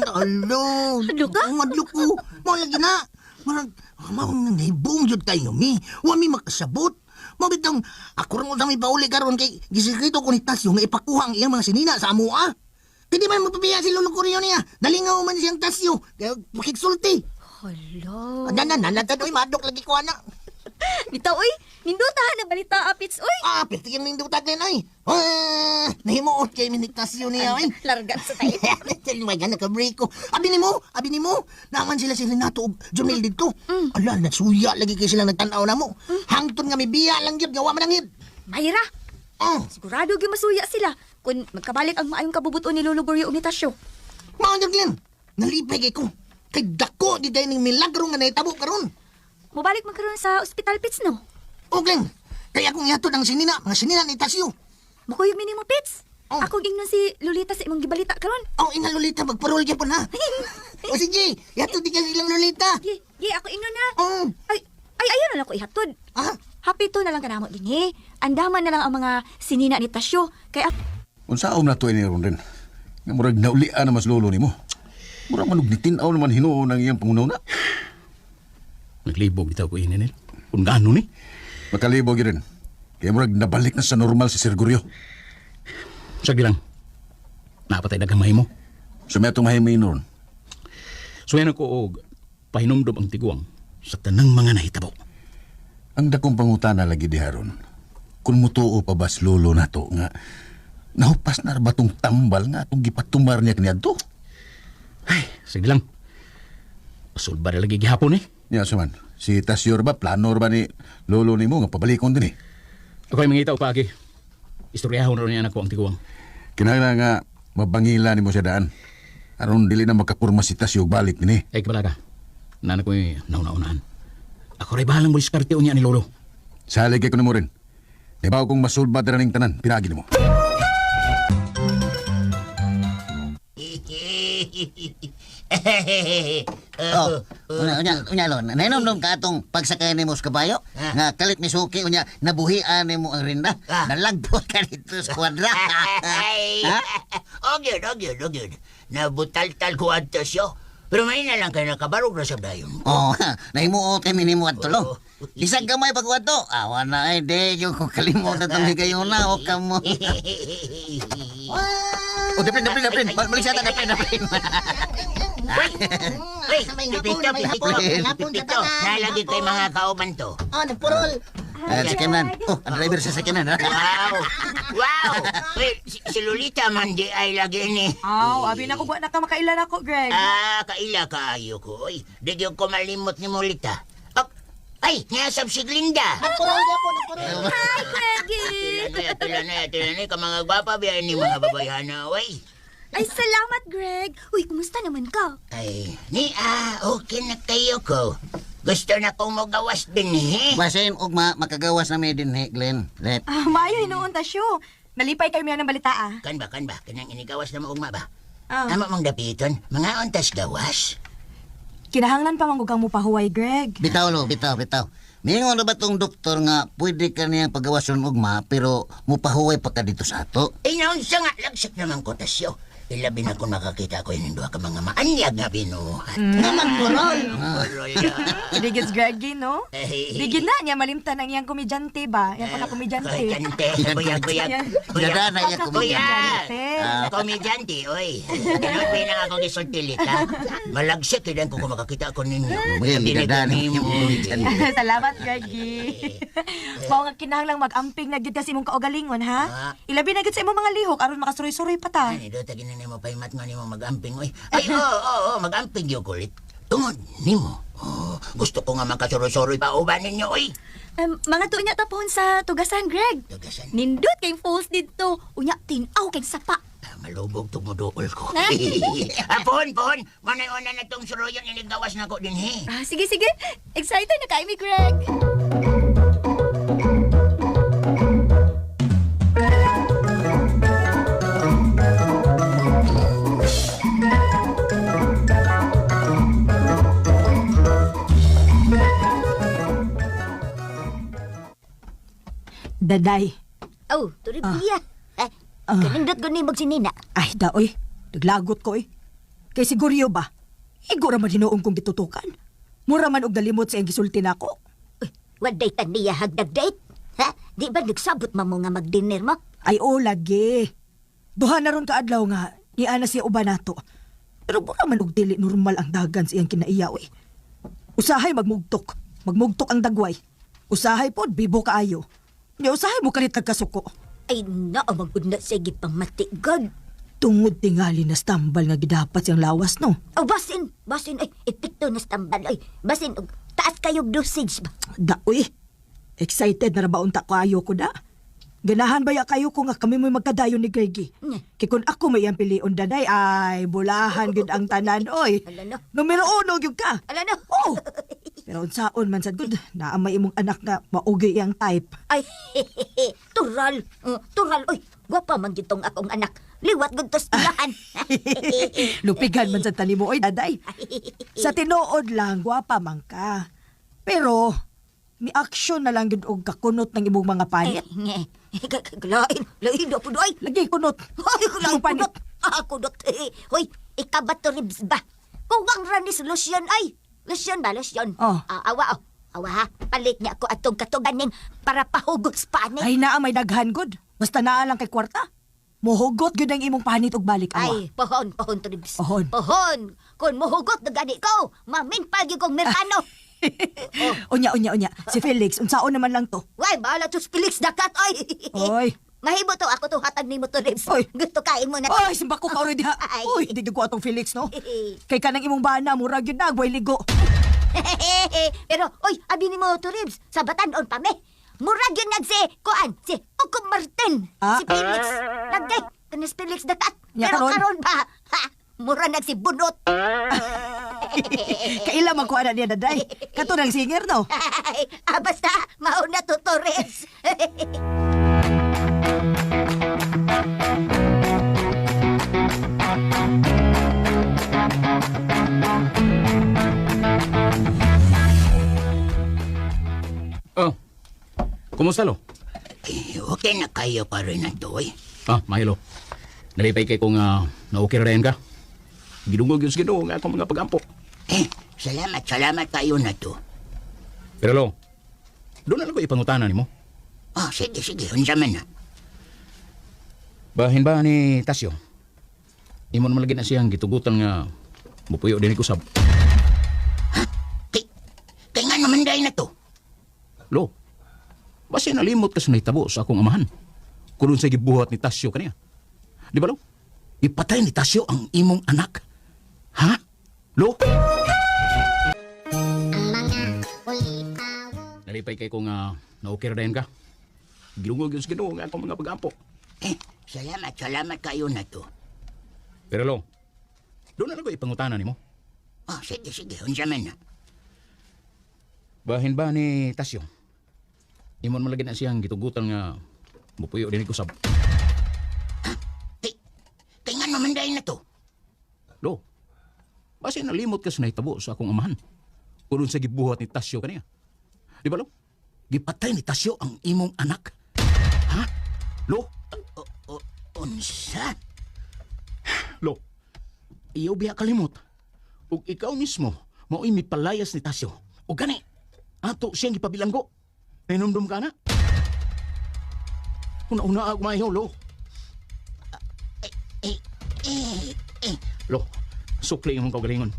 Hala. Hadlok ka? Hadlok ko. Mao lagi na. Murag, mao nang nahibong jud kayo mi. Wa mi makasabot. Mao bitong ako ra mo sa may pauli karon kay gisikreto ko ni Tasyo nga ipakuha ang iyang mga sinina sa amoa. Pwede man magpabiya si Lolo Correo niya. Nalingaw man siyang Tasyo. Kaya makigsulti. Hala. Na na na na oy madok lagi ko ana. Bitaw, oy. Nindutahan ang balita, Pits, oy. Ah, pwede yung nindutan din ay. Ah, nahimuot kay mi ni Tasyo niya ay. Larga sa tayo. May gana ka break ko. Abi nimo, abi nimo. Naman sila si Renato ug Junel didto. Ala, nasuya lagi kay sila nagtan-aw namo. Hangtod nga mibiya lang gyud gawa man ang hit. Mayra, Oh, sigurado gyud masuya sila kung magkabalik ang maayong kabubuton ni Lolo Goryo ug ni Tasyo. mao gyud Glenn. Nalipay kay ko. Kay dako di day ning milagro nga nahitabo karon. Mobalik man karon sa ospital, Pits, no? O Glenn, kay akong ihatod ang sinina, mga sinina ni Tasyo. Mukuyog mi nimo, Pits. Oh. Akong ingnon si Lolita sa imong gibalita karon. Oh, ina Lolita, magparol gyapon ha. O sige, ihatod di ka silang Lolita. Gi, gi ako ingnon na. Oh, Ay, ay ayaw na lang ko ihatod. ah, Happy to na lang kanamo dinhi. Andaman na lang ang mga sinina ni Tasyo. Kay Unsaon na to ini ron rin. Nga murag naulian na mas lolo nimo. Murag manog nitin-aw naman hinuon ang iyang pangunaw na. Naglibog bitaw ko ini nil. Kung gaano ni? Makalibog yun rin. Kaya murag nabalik na sa normal si Sir Guryo. Sige lang. Napatay daghang mahimo. Sumaya itong mahimay noon. Suwayan ko og pahinumdom ang tiguang sa tanang mga nahitabo. Ang dakong pangutana lagi di haron. Kung mutuo pa ba sa lolo na to nga nahupas na ba tong tambal nga atong gipatumar niya kaniadto? Ay, sige lang. Pasulba na lagi gihapon eh. Ya, suman. Si Tasyor ba, plano ba ni lolo nimo nga pabalikon din eh. Ako'y mangita og paagi. Istoryahon ron niya anak ko ang tiguang. Kinahanglan nga mabangila nimo siya daan. Aron dili na makapurma si Tasyo og balik nini. Ay, kabalaga. Nana ko'y nauna-unahan. Ako rin bahalang mo diskarte niya ni Lolo. Salig kay ko nimo rin. Nibaw kong masulbad ra ning tanan, pinagi nimo. Oh, unya unya unya lon. Nainomdom ka atong pagsakay nimo sa kabayo nga kalit ni Suki unya nabuhian nimo ang rinda. Nalagpot ka dito sa kwadra. Ay. Ha? Ogyud, ogyud, ogyud. Nabutal-tal ko adto siyo. Pero may na lang kay nakabarog na sa dayon. Oh, nahimuot kay minimo adto lo. Bisag gamay pag adto. Awa na ay di yung ko kalimutan tong higayuna o kamo. Oh, dapin dapin dapin. Balik sa ta dapin dapin. Uy, pipito, pipito, pipito. Nalagi kay mga kauban to. Oh, nagpurol. Ah, sa kanan. Oh, ang driver sa sakyanan. ha? Wow! Wow! Uy, si Lolita man di ay lagi ni. Aw, abi na ko na ka makailan ako, Greg. Ah, kaila kaayo ko. Uy, di gyud ko malimot ni Lolita. Ak, ay, nasab si Glinda. Nagpurol gyapon, nagpurol. Hi, Greggy! Tila na, tila na, ka mga gwapa biya ni mga babayhana, uy. Ay, salamat, Greg. Uy, kumusta naman ka? Ay, ni ah, okay na kayo ko. Gusto na kong magawas din eh. Basin og ma makagawas na mi din eh, Glenn. Let. Ah, maayo hinuon Tasyo. Nalipay kayo miya ng balita ah. Kan ba, kan ba? Kanang inigawas na mo ugma ba? Ah. Amo mong dapiton, mga untas gawas. Kinahanglan pa manggugang mo pahuway, Greg. Bitaw lo, bitaw, bitaw. Mingon na ba tong doktor nga pwede ka niyang pagawason ugma pero mupahuway pa ka dito sa ato? Ay, naunsa nga, lagsak naman ko tasyo. Ilabi na kung makakita ko yung duha ka mga maanyag nga binuhat. Mm. Nga magpurol. Purol. Digits Greggy, no? Digid na niya malimtan ang iyang komedyante ba? Yang pagka-komedyante. Komedyante. Buyag, buyag. Gada na iya Buyag. Komedyante. Komedyante, oy. Ganun pa na ako gisultilit, ha? Malagsik, kailan ko kung makakita ko ninyo. Well, Dili ko gada na nimo. yung komedyante. Salamat, Greggy. Mao nga kinahanglang mag-amping na gid ka sa imong kaugalingon, ha? Ah. Ilabi na gid sa imong mga lihok aron makasuroy-suroy pa ta. Ay, do, tagin na nimo pahimat nga nimo mag-amping, oy. Ay, oo, oo, oo, mag-amping yung kulit. Tungod nimo. Oh, gusto ko nga makasuroy-suroy pa uban ninyo, oy. Mga tunya tapon sa tugasan, Greg. Tugasan. Nindot kay falls didto. Unya tin-aw kay sapa. Ah, malubog tumuduol ko. Ah, pohon, pohon. Manay-una na tong suroyon inigawas na ko din, he. Ah, sige, sige. Excited na kay mi, Greg. Daday. Oh, Toribia. Eh, kanindot ko ni magsinina. Ay, daoy. Naglagot ko eh. Kay siguryo ba? Igo ra man hinuon kong gitutukan. Mura man og nalimot sa iyang gisulti nako. Uy, waday ta niya hagdag date. Ha? Di ba nagsabot man mo nga mag-dinner mo? Ay, o lagi. Duha na ron kaadlaw nga ni ana siya uban nato. Pero mura man og dili normal ang dagan sa iyang kinaiya oy. Usahay magmugtok. Magmugtok ang dagway. Usahay pod bibo kaayo. Nya usahay mo kalit kasuko. Ay, naa magud na siya gipamati, God. Tungod tingali na stambal nga gidapat siyang lawas no. Oh, basin, basin, ay, epekto na stambal, ay, basin, og taas kayog dosage ba? Daoy. Excited na ra ba unta ko ayo ko da? Ganahan ba ya kayo ko nga kami mo'y magkadayon ni Greggy? Nya. Kay kun ako may iyang pilion daday ay bulahan gyud ang tanan oy. Ala no. Numero uno gyud ka. Ala no. Oh. Pero unsaon man sad gud naa may imong anak nga maugi iyang type. Ay, tural, tural, oy, gwapa man gyud tong akong anak. Liwat gud tos ilahan. Lupigan man sad tanimo oy daday. Sa tinuod lang gwapa man ka. Pero mi action na lang gyud og kakunot ng imong mga panit. Nge, lain, lain do pud oy. Lagi kunot. Ay, lain Imong panit. kudot. Ah, kudot. Eh, Hoy, ikaw to ribs ba? Kuwang ra ni solusyon ay. Lotion ba, lotion? Oh. Ah, awa, oh. Awa ha, palit niya ako atong katuganing para pahugot sa panit. Ay naa may daghan gud. Basta naa lang kay kwarta. Mohugot gyud ang imong panit og balik awa. Ay, pohon, pohon to ribs. Pohon. Pohon. Kung mohugot na gani ko, mamin pagi kong merkano. Unya unya unya. Si Felix unsaon naman lang to. Way, bahala to si Felix dakat, oy. Oy. Mahimo to, ako to hatag nimo to ribs. Oy. Gusto kain mo na. Oy, simba ko ka already ha. Ay. Oy, di gyud ko atong Felix no. Kay kanang imong bana murag gyud na way ligo. Pero, oy, abi nimo to ribs, sa batanon pa me. Murag yun nag si, kuan, si Uko Martin, Ah. si Felix. Nagkay, kanis Felix dakat. Nya, Pero karon? karon ba, ha, mura nag si Bunot. Kaila man ko ana niya daday. Kato nang singer no. Ay, ah, basta, mauna to to ribs. Oh, kumusta lo? Eh, okay na kayo pa rin na to, oy. Ah, Milo. Nalipay kay kung na-okay ra rin ka. Gidungog yun sa Ginoo nga akong mga pagampo. Eh, salamat, salamat kayo na to. Pero lo, doon na lang ko ipangutana nimo. Oh, sige, sige, unsa man na. Bahin ba ni Tasyo? Imo naman lagi na siyang gitugutan nga mupuyo din ko sab. Kay, kay nga naman dahil na to. Lo, basta nalimot ka sa nahitabo sa akong amahan. Kulon sa gibuhat ni Tasyo kaniya. Di ba lo? Ipatay ni Tasyo ang imong anak. Ha? Lo? Nalipay kay kung na-okay ra dayon ka. Gilungog yun sa Ginoo nga akong mga pagampo. Eh, salamat, salamat kayo na to. Pero lo, doon na lang ko ipangutana nimo. Oh, sige, sige, unsa man na. Bahin ba ni Tasyo? Imo naman lagi na siyang gitugutan nga mupuyo din ko sab. Kay, kay nga naman dahil na to. Lo, basta nalimot ka sa nahitabo sa akong amahan. Kulon sa gibuhat ni Tasyo kaniya. Di ba lo? Gipatay ni Tasyo ang imong anak. Ha? Lo? Unsa? Lo? Iyo biya kalimot. Ug ikaw mismo, mao'y mipalayas ni Tasyo. O gani, ato siyang gipabilanggo. Nahinumdum ka na? Una-una ako maayo, lo. Lo, sukli imong kaugalingon.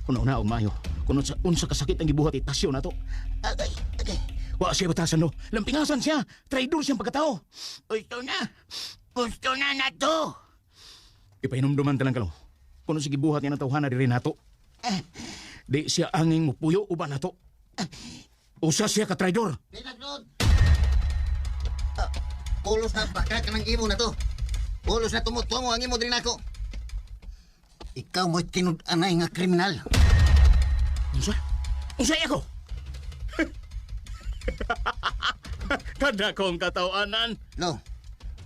Una-una ako maayo. Kung unsa kasakit ang gibuhat ni Tasyo na to. Agay, agay. Wa siya batasan, lo. Lampingasan siya. Traidor siyang pagkatao. Gusto na. Gusto na na to. Ipahinumduman ta lang kalo. Kung sige buhat niya ng tawhana diri nato. Di siya anging mupuyo uban nato. Usa siya ka traidor. Pulos na baka ka ng imo na to. Pulos na tumutungo ang imo diri nako. Ikaw mo'y tinud-anay nga kriminal. Unsa? Unsa ako? Kada kong katawanan. Lo,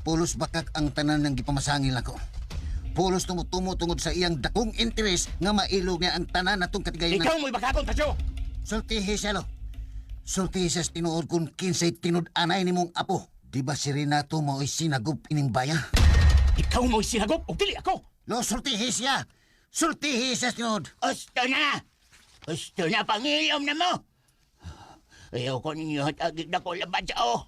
pulos bakak ang tanan ng gipamasangil nako. Pulos tumutumo tungod sa iyang dakong interes nga mailog niya ang tanan natong katigayon. Ikaw mo'y bakakon, Tasyo! Sultihi siya, lo. Sultihi siya sa tinuod kung kinsay tinud-anay ni mong apo. Di ba si Renato mo'y sinagup ining baya? Ikaw mo'y sinagop o dili ako! Lo, sultihi siya! Sultihi siya sa tinuod! Gusto na. Gusto na, pangilom na mo. Ayaw ko ninyo at agig na ko labad sa o.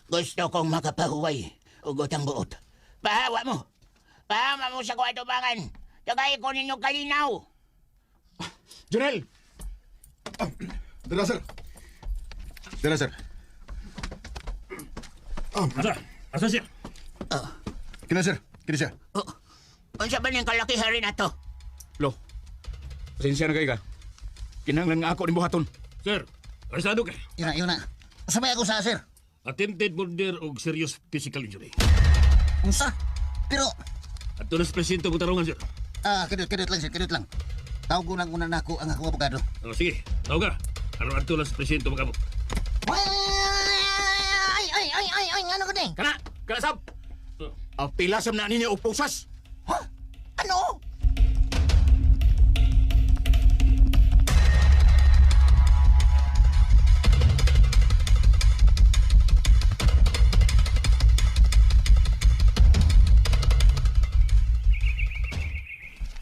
Gusto kong makapahuway. Ugot ang buot. Pahawa mo. Pahawa mo sa kuwatubangan. Tagay ko ninyo kalinaw. Junel! Dara, sir. Dara, sir. Asa? Asa siya? Kina, sir. Kina siya. Oh, unsa ba ning kalakihan rin ato? Lo, pasensya na kayo ka. Kinahanglan nga ako ning buhaton. Sir, arestado ka. Yun na, yun na. Sabay ako sa, sir. Attempted murder og serious physical injury. Unsa? Pero, Adto na sa presinto mo tarungan, sir. Kadiyot, kadiyot lang, sir, kadiyot lang. Tawag ko lang una na ako ang akong abogado. Oh, sige, tawag ka. Aron adto lang sa presinto magabot. Ay, ay, ay, ay, ay, ano ko din? Kana! Kana sab! Ang pila sab na ninyo og pusas! Ha? Ano?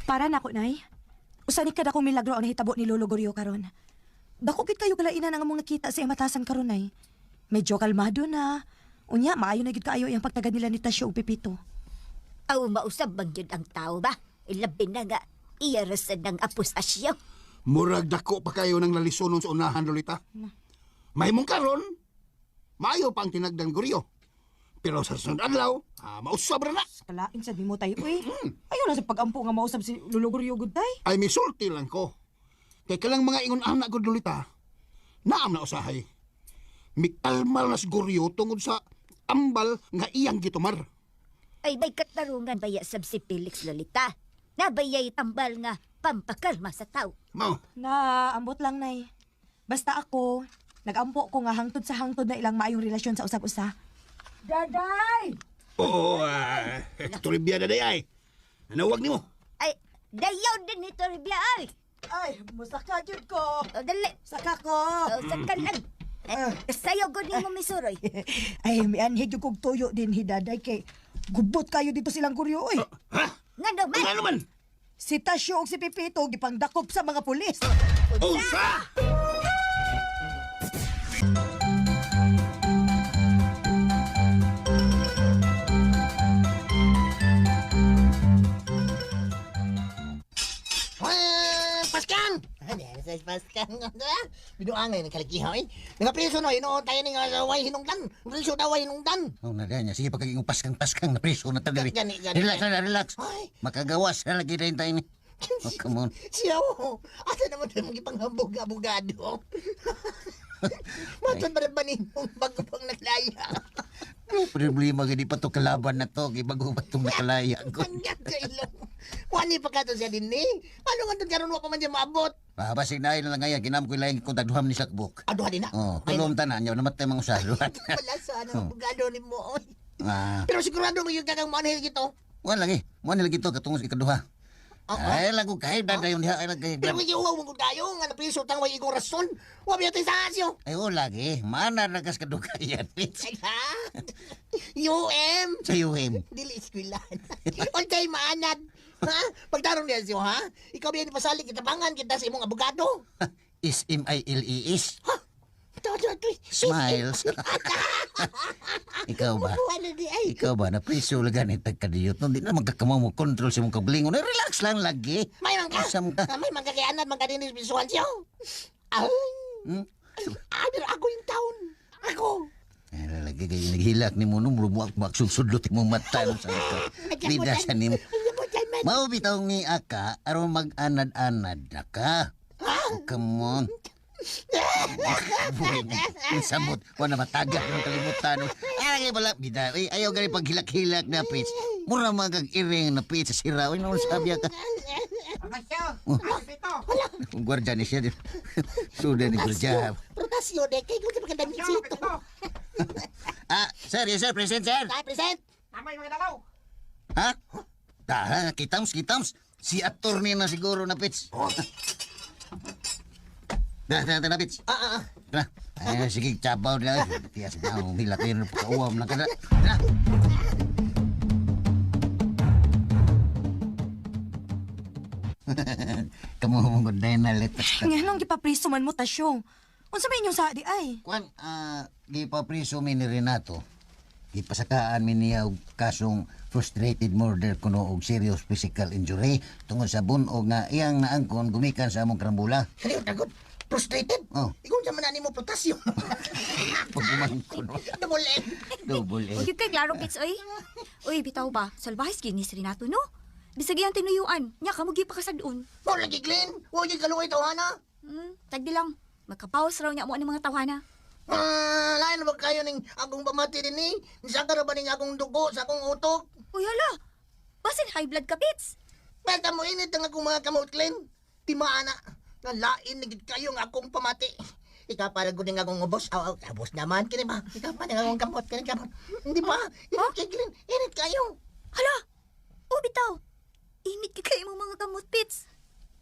Para nako, Nay. Usa ni kada kong milagro ang nahitabo ni Lolo Gorio karon. Dako gid kayo kalainan ang among nakita sa imatasan karon, Nay. Medyo kalmado na. Unya, maayo na gid kaayo ang pagtagad nila ni Tasyo ug Pepito. Aw, mausab bang yun ang tao ba? Ilabi na nga, iya ra sad ng apos asyo. Murag dako pa kayo ng lalisonon sa unahan, Lolita. Mahimong karon, maayo pa ang tinagdan Goryo. Pero sa sunod adlaw, mausab ra na. Kalain sad nimo tayo, uy. Ayaw na sa pag-ampo nga mausab si Lolo Gorio gud tay. Ay misulti lang ko. Kay kalang mga ingon anak ko, Lolita, naam na usahay. Mikalmal na si Goryo tungod sa ambal nga iyang gitumar. Ay, may katarungan baya sab si Felix, Lolita. Nabayay tambal nga pampakalma sa tao. Mao, Na, ambot lang, Nay. Basta ako, nagampo ko nga hangtod sa hangtod na ilang maayong relasyon sa usag-usa. Daday! Oo, Toribia na day ay. Nanawag nimo. Ay, dayaw din ni Toribia ay. Ay, musaka jud ko. O, dali. Saka ko. O, saka lang. Eh, sayo gud nimo misuroy. Ay, mianhig yung kog tuyo din hi Daday kay gubot kayo dito silang Goryo oy. Ha? Nga naman. Nga naman. Si Tasyo ug si Pepito gipangdakop sa mga pulis. Unsa? Ah, Paskan! Paskan. Binuangay ng kalakiha, eh. Nga preso no, ino tayo ni nga way hinungdan. Preso daw way hinungdan. Oh, na niya. Sige, pagkaging paskang-paskang na preso na tagari. Gani, gani. Relax na, relax. Ay. Makagawas na lagi rin tayo ni. Oh, come on. Siya, oh. Asa naman tayo magipanghambog nga abogado? Matod ba na ba nimong bago pang naglaya? Ano problema gani pa to kalaban na to? Gibago pa itong nakalaya ko. Manyag ka ilong. Wani pa ka to siya din eh. Ano nga doon karon wa pa man siya maabot? Babasig na lang ngayon. Ginam ko lang kung tagduham ni Sakbuk. Aduha din na. Oh, tulom tanan. Yaw namatay mga usaluan. Wala sa ano, abogado ni mo. Oy. Ah, Pero sigurado mo yung kagang manhil gito. wala lagi. Mo nila gito katungos ikaduha. Oo. Ay, lago kay dada yung diha ay lagi. Pero kung iuwaw mo tayo, nga napiso tang way igong rason. Wa biya tayo sa asyo. Ay, wala lagi. Mana ragas kadugayan. Ay, ha? UM. Sa UM. Dili eskwilan. Unsay maanad? Ha? Pagtarong niya siyo, ha? Ikaw biyan pasalig kitabangan kita sa imong abogado. S-M-I-L-E-S. Ha? Todo to. Smiles. Ikaw ba? Ano di ay? Ikaw ba, napriso lang ganit tagkadiyot. No, di na magkakamaw mo control sa mong kablingon. Eh, relax lang lagi. May mangka. Asam ka. Ah, may mangka kay anad mangka dinis bisuan siyo. Ay. Ay, pero ako yung taon. Ako. Ay, lagi kayo naghilak ni mo nung lumuak magsudlot imong mata no sa ka. Bida sa nimo. Man. Mao bitaw ni aka aron mag-anad-anad na ka. Oh, come on. Buhay mo. Samot, wala mataga ng kalimutan. Ay, wala, bida. Ay, ayaw gani paghilak-hilak na pits. Mura magag-iring na pits sa sira. Uy, noon sabi ka. Oh. Ang Gwardya ni siya. Suda ni gwardya. Protasio de kay kung sa pagkadamisito. Ah, sir, yes sir, present sir. Ay, present. Ha? Ta, kitams, kitams. Si attorney na siguro na pits. Da, da, da, na pits. Ah, ah. Tara. Ay, sige, tsabaw na. Tiyas na, humila kayo ng pagkauwam na kada. Tara. Kamu mong good na let. Nga nung gipapriso man mo Tasyo. Unsa may inyong sa di ay? Kwan, gipapriso mi ni Renato. Gipasakaan mi niya og kasong frustrated murder kuno og serious physical injury tungod sa bunog nga iyang naangkon gumikan sa among karambula. Kaliw tagod. Frustrated. Oh. Ikaw sa man mo Protasio. Pagumangkon. Double M. Double M. Huwag kay klaro pits oy. Uy, bitaw ba? Salbahis gyud ni si Renato no? Bisag iyang tinuyuan, nya kamo gyud pakasad-on. Mo lagi Glenn. Wa gyud kaluoy tawhana. Tagdi lang. Magkapaos raw niya mo ang mga tawhana. Ah, lain na ba kayo ning akong pamati din ni? Nisaka ra ba ning akong dugo sa akong utok? Uy, hala. Basin high blood ka, Pits. Basta mo init ang akong mga kamot, Glenn. Timaan na. Nga lain na gid kayo nga akong pamati. Ikaw para gud ning akong ubos. Aw, aw, ubos naman kini ba? Ikaw pa ning akong kamot kini kamot. Hindi ba? Init kay Glenn. Init kayo. Hala. O, bitaw. Init ka kayo mong mga kamot, Pits.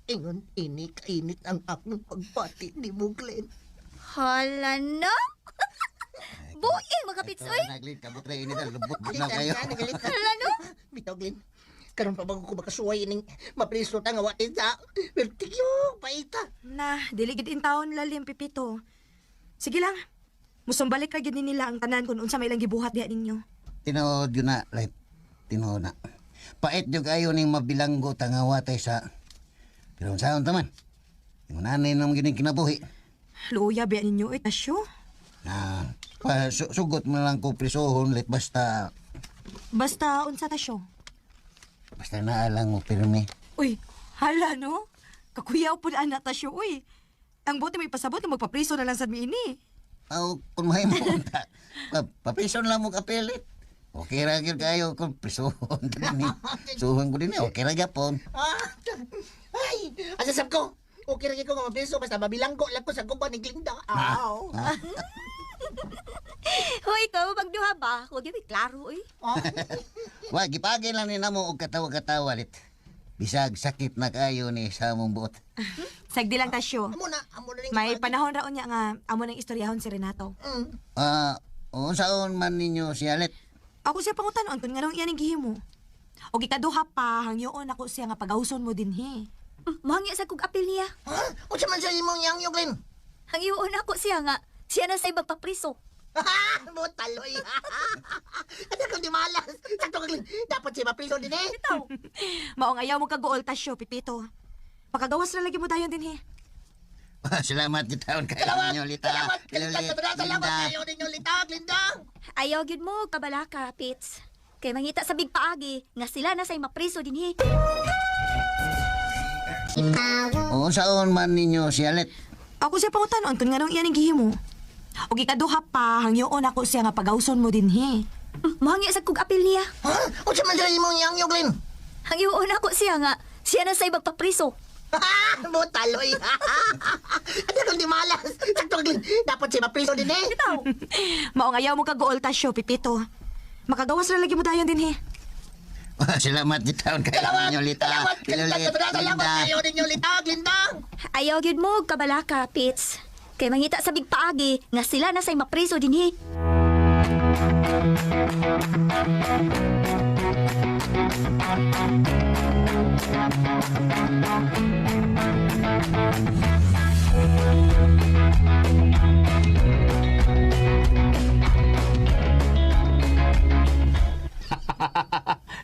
Ingon, init, init ang akong pagpati ni mo, Glenn. Hala na. Buing mga Pits, oy. Naglid, kabot na init, lubot na kayo. Hala no. Bitaw, Glenn. Karon pa bago ko makasuway ning mapriso ta nga wa tinta. Pero tigyo, paita. Na, dili gid in taon lalim Pipito. Sige lang. Musumbalik ra gid ni nila ang tanan kung unsa may ilang gibuhat diha ninyo. Tinuod yun na, like, tinuod na. Pait yung kayo ning mabilanggo tangawatay sa... Pero saan taman? Yung nanay nang gining kinabuhi. Luya biya ninyo oy Tasyo. Na, pa, sugot mo lang ko prisohon, let basta... Basta unsa Tasyo? Basta naalang mo, pirmi. Uy, hala no. Kakuyaw pud ana Tasyo uy. Ang buti may pasabot na magpapriso na lang sad mi ini. Aw, kung may mo unta, paprison lang mo kapilit. Okay ra gyud kayo kung prisohon din ni. Suhon ko din eh, okay ra gyapon. Ah, ay, asa sab ko. Okay ra gyud ko nga mapriso basta mabilanggo lang ko sa guba ni Glinda. Aw. Hoy, ikaw, magduha ba? Huwag yun, klaro, oy. Wa gipagin lang ni namo og katawa-katawa lit. Bisag sakit na kayo ni sa among buot. Sagdi lang Tasyo. Amo na, amo na ning May panahon ra unya nga amo nang istoryahon si Renato. Ah, unsaon man ninyo siya lit? Ako siya pangutanon kung nganong iyan ang gihimo. O gikaduha pa, hangyoon ako siya nga pagawson mo dinhi. Mahangya sa kog apil niya. Ha? Unsa man sa imong yang Glenn? Hangyoon ako siya nga. Siya na sa'y magpapriso. Butaloy. Ano kung di malas? Sakto ka, Glenn. Dapat siya mapriso din eh. Maong ayaw mo kagool Tasyo, Pipito. Pakagawas na lagi mo dayon dinhi. Salamat gid taon kayo Salamat! ninyo lita. Salamat! Glinda! Salamat Linda. kayo ninyo, Lita! Glinda! Ayaw gyud mo, kabalaka, Pits. Kay mangita sa big paagi nga sila na sa'y mapriso dinhi. Unsaon man ninyo siya lit? Ako siya pangutanon kung nganong iyan ang gihimo. O gikaduha pa, hangyoon ako siya nga pagawson mo dinhi. Mahangya sa kog apil niya. Ha? Unsa man sa imong yang Glenn? Hangyoon ako siya nga. Siya na sa'y magpapriso. Butaloy. Ano kung di malas? Sakto ka, Glenn. Dapat siya mapriso din eh. Maong ayaw mo kagool Tasyo, Pipito. Makagawas na lagi mo dayon dinhi. Salamat gid taon kayo Salamat! ninyo lita. Salamat! Glinda! Salamat kayo ninyo, Lita! Glinda! Ayaw gyud mo, kabalaka, Pits. Kay mangita sa big paagi nga sila na sa'y mapriso dinhi.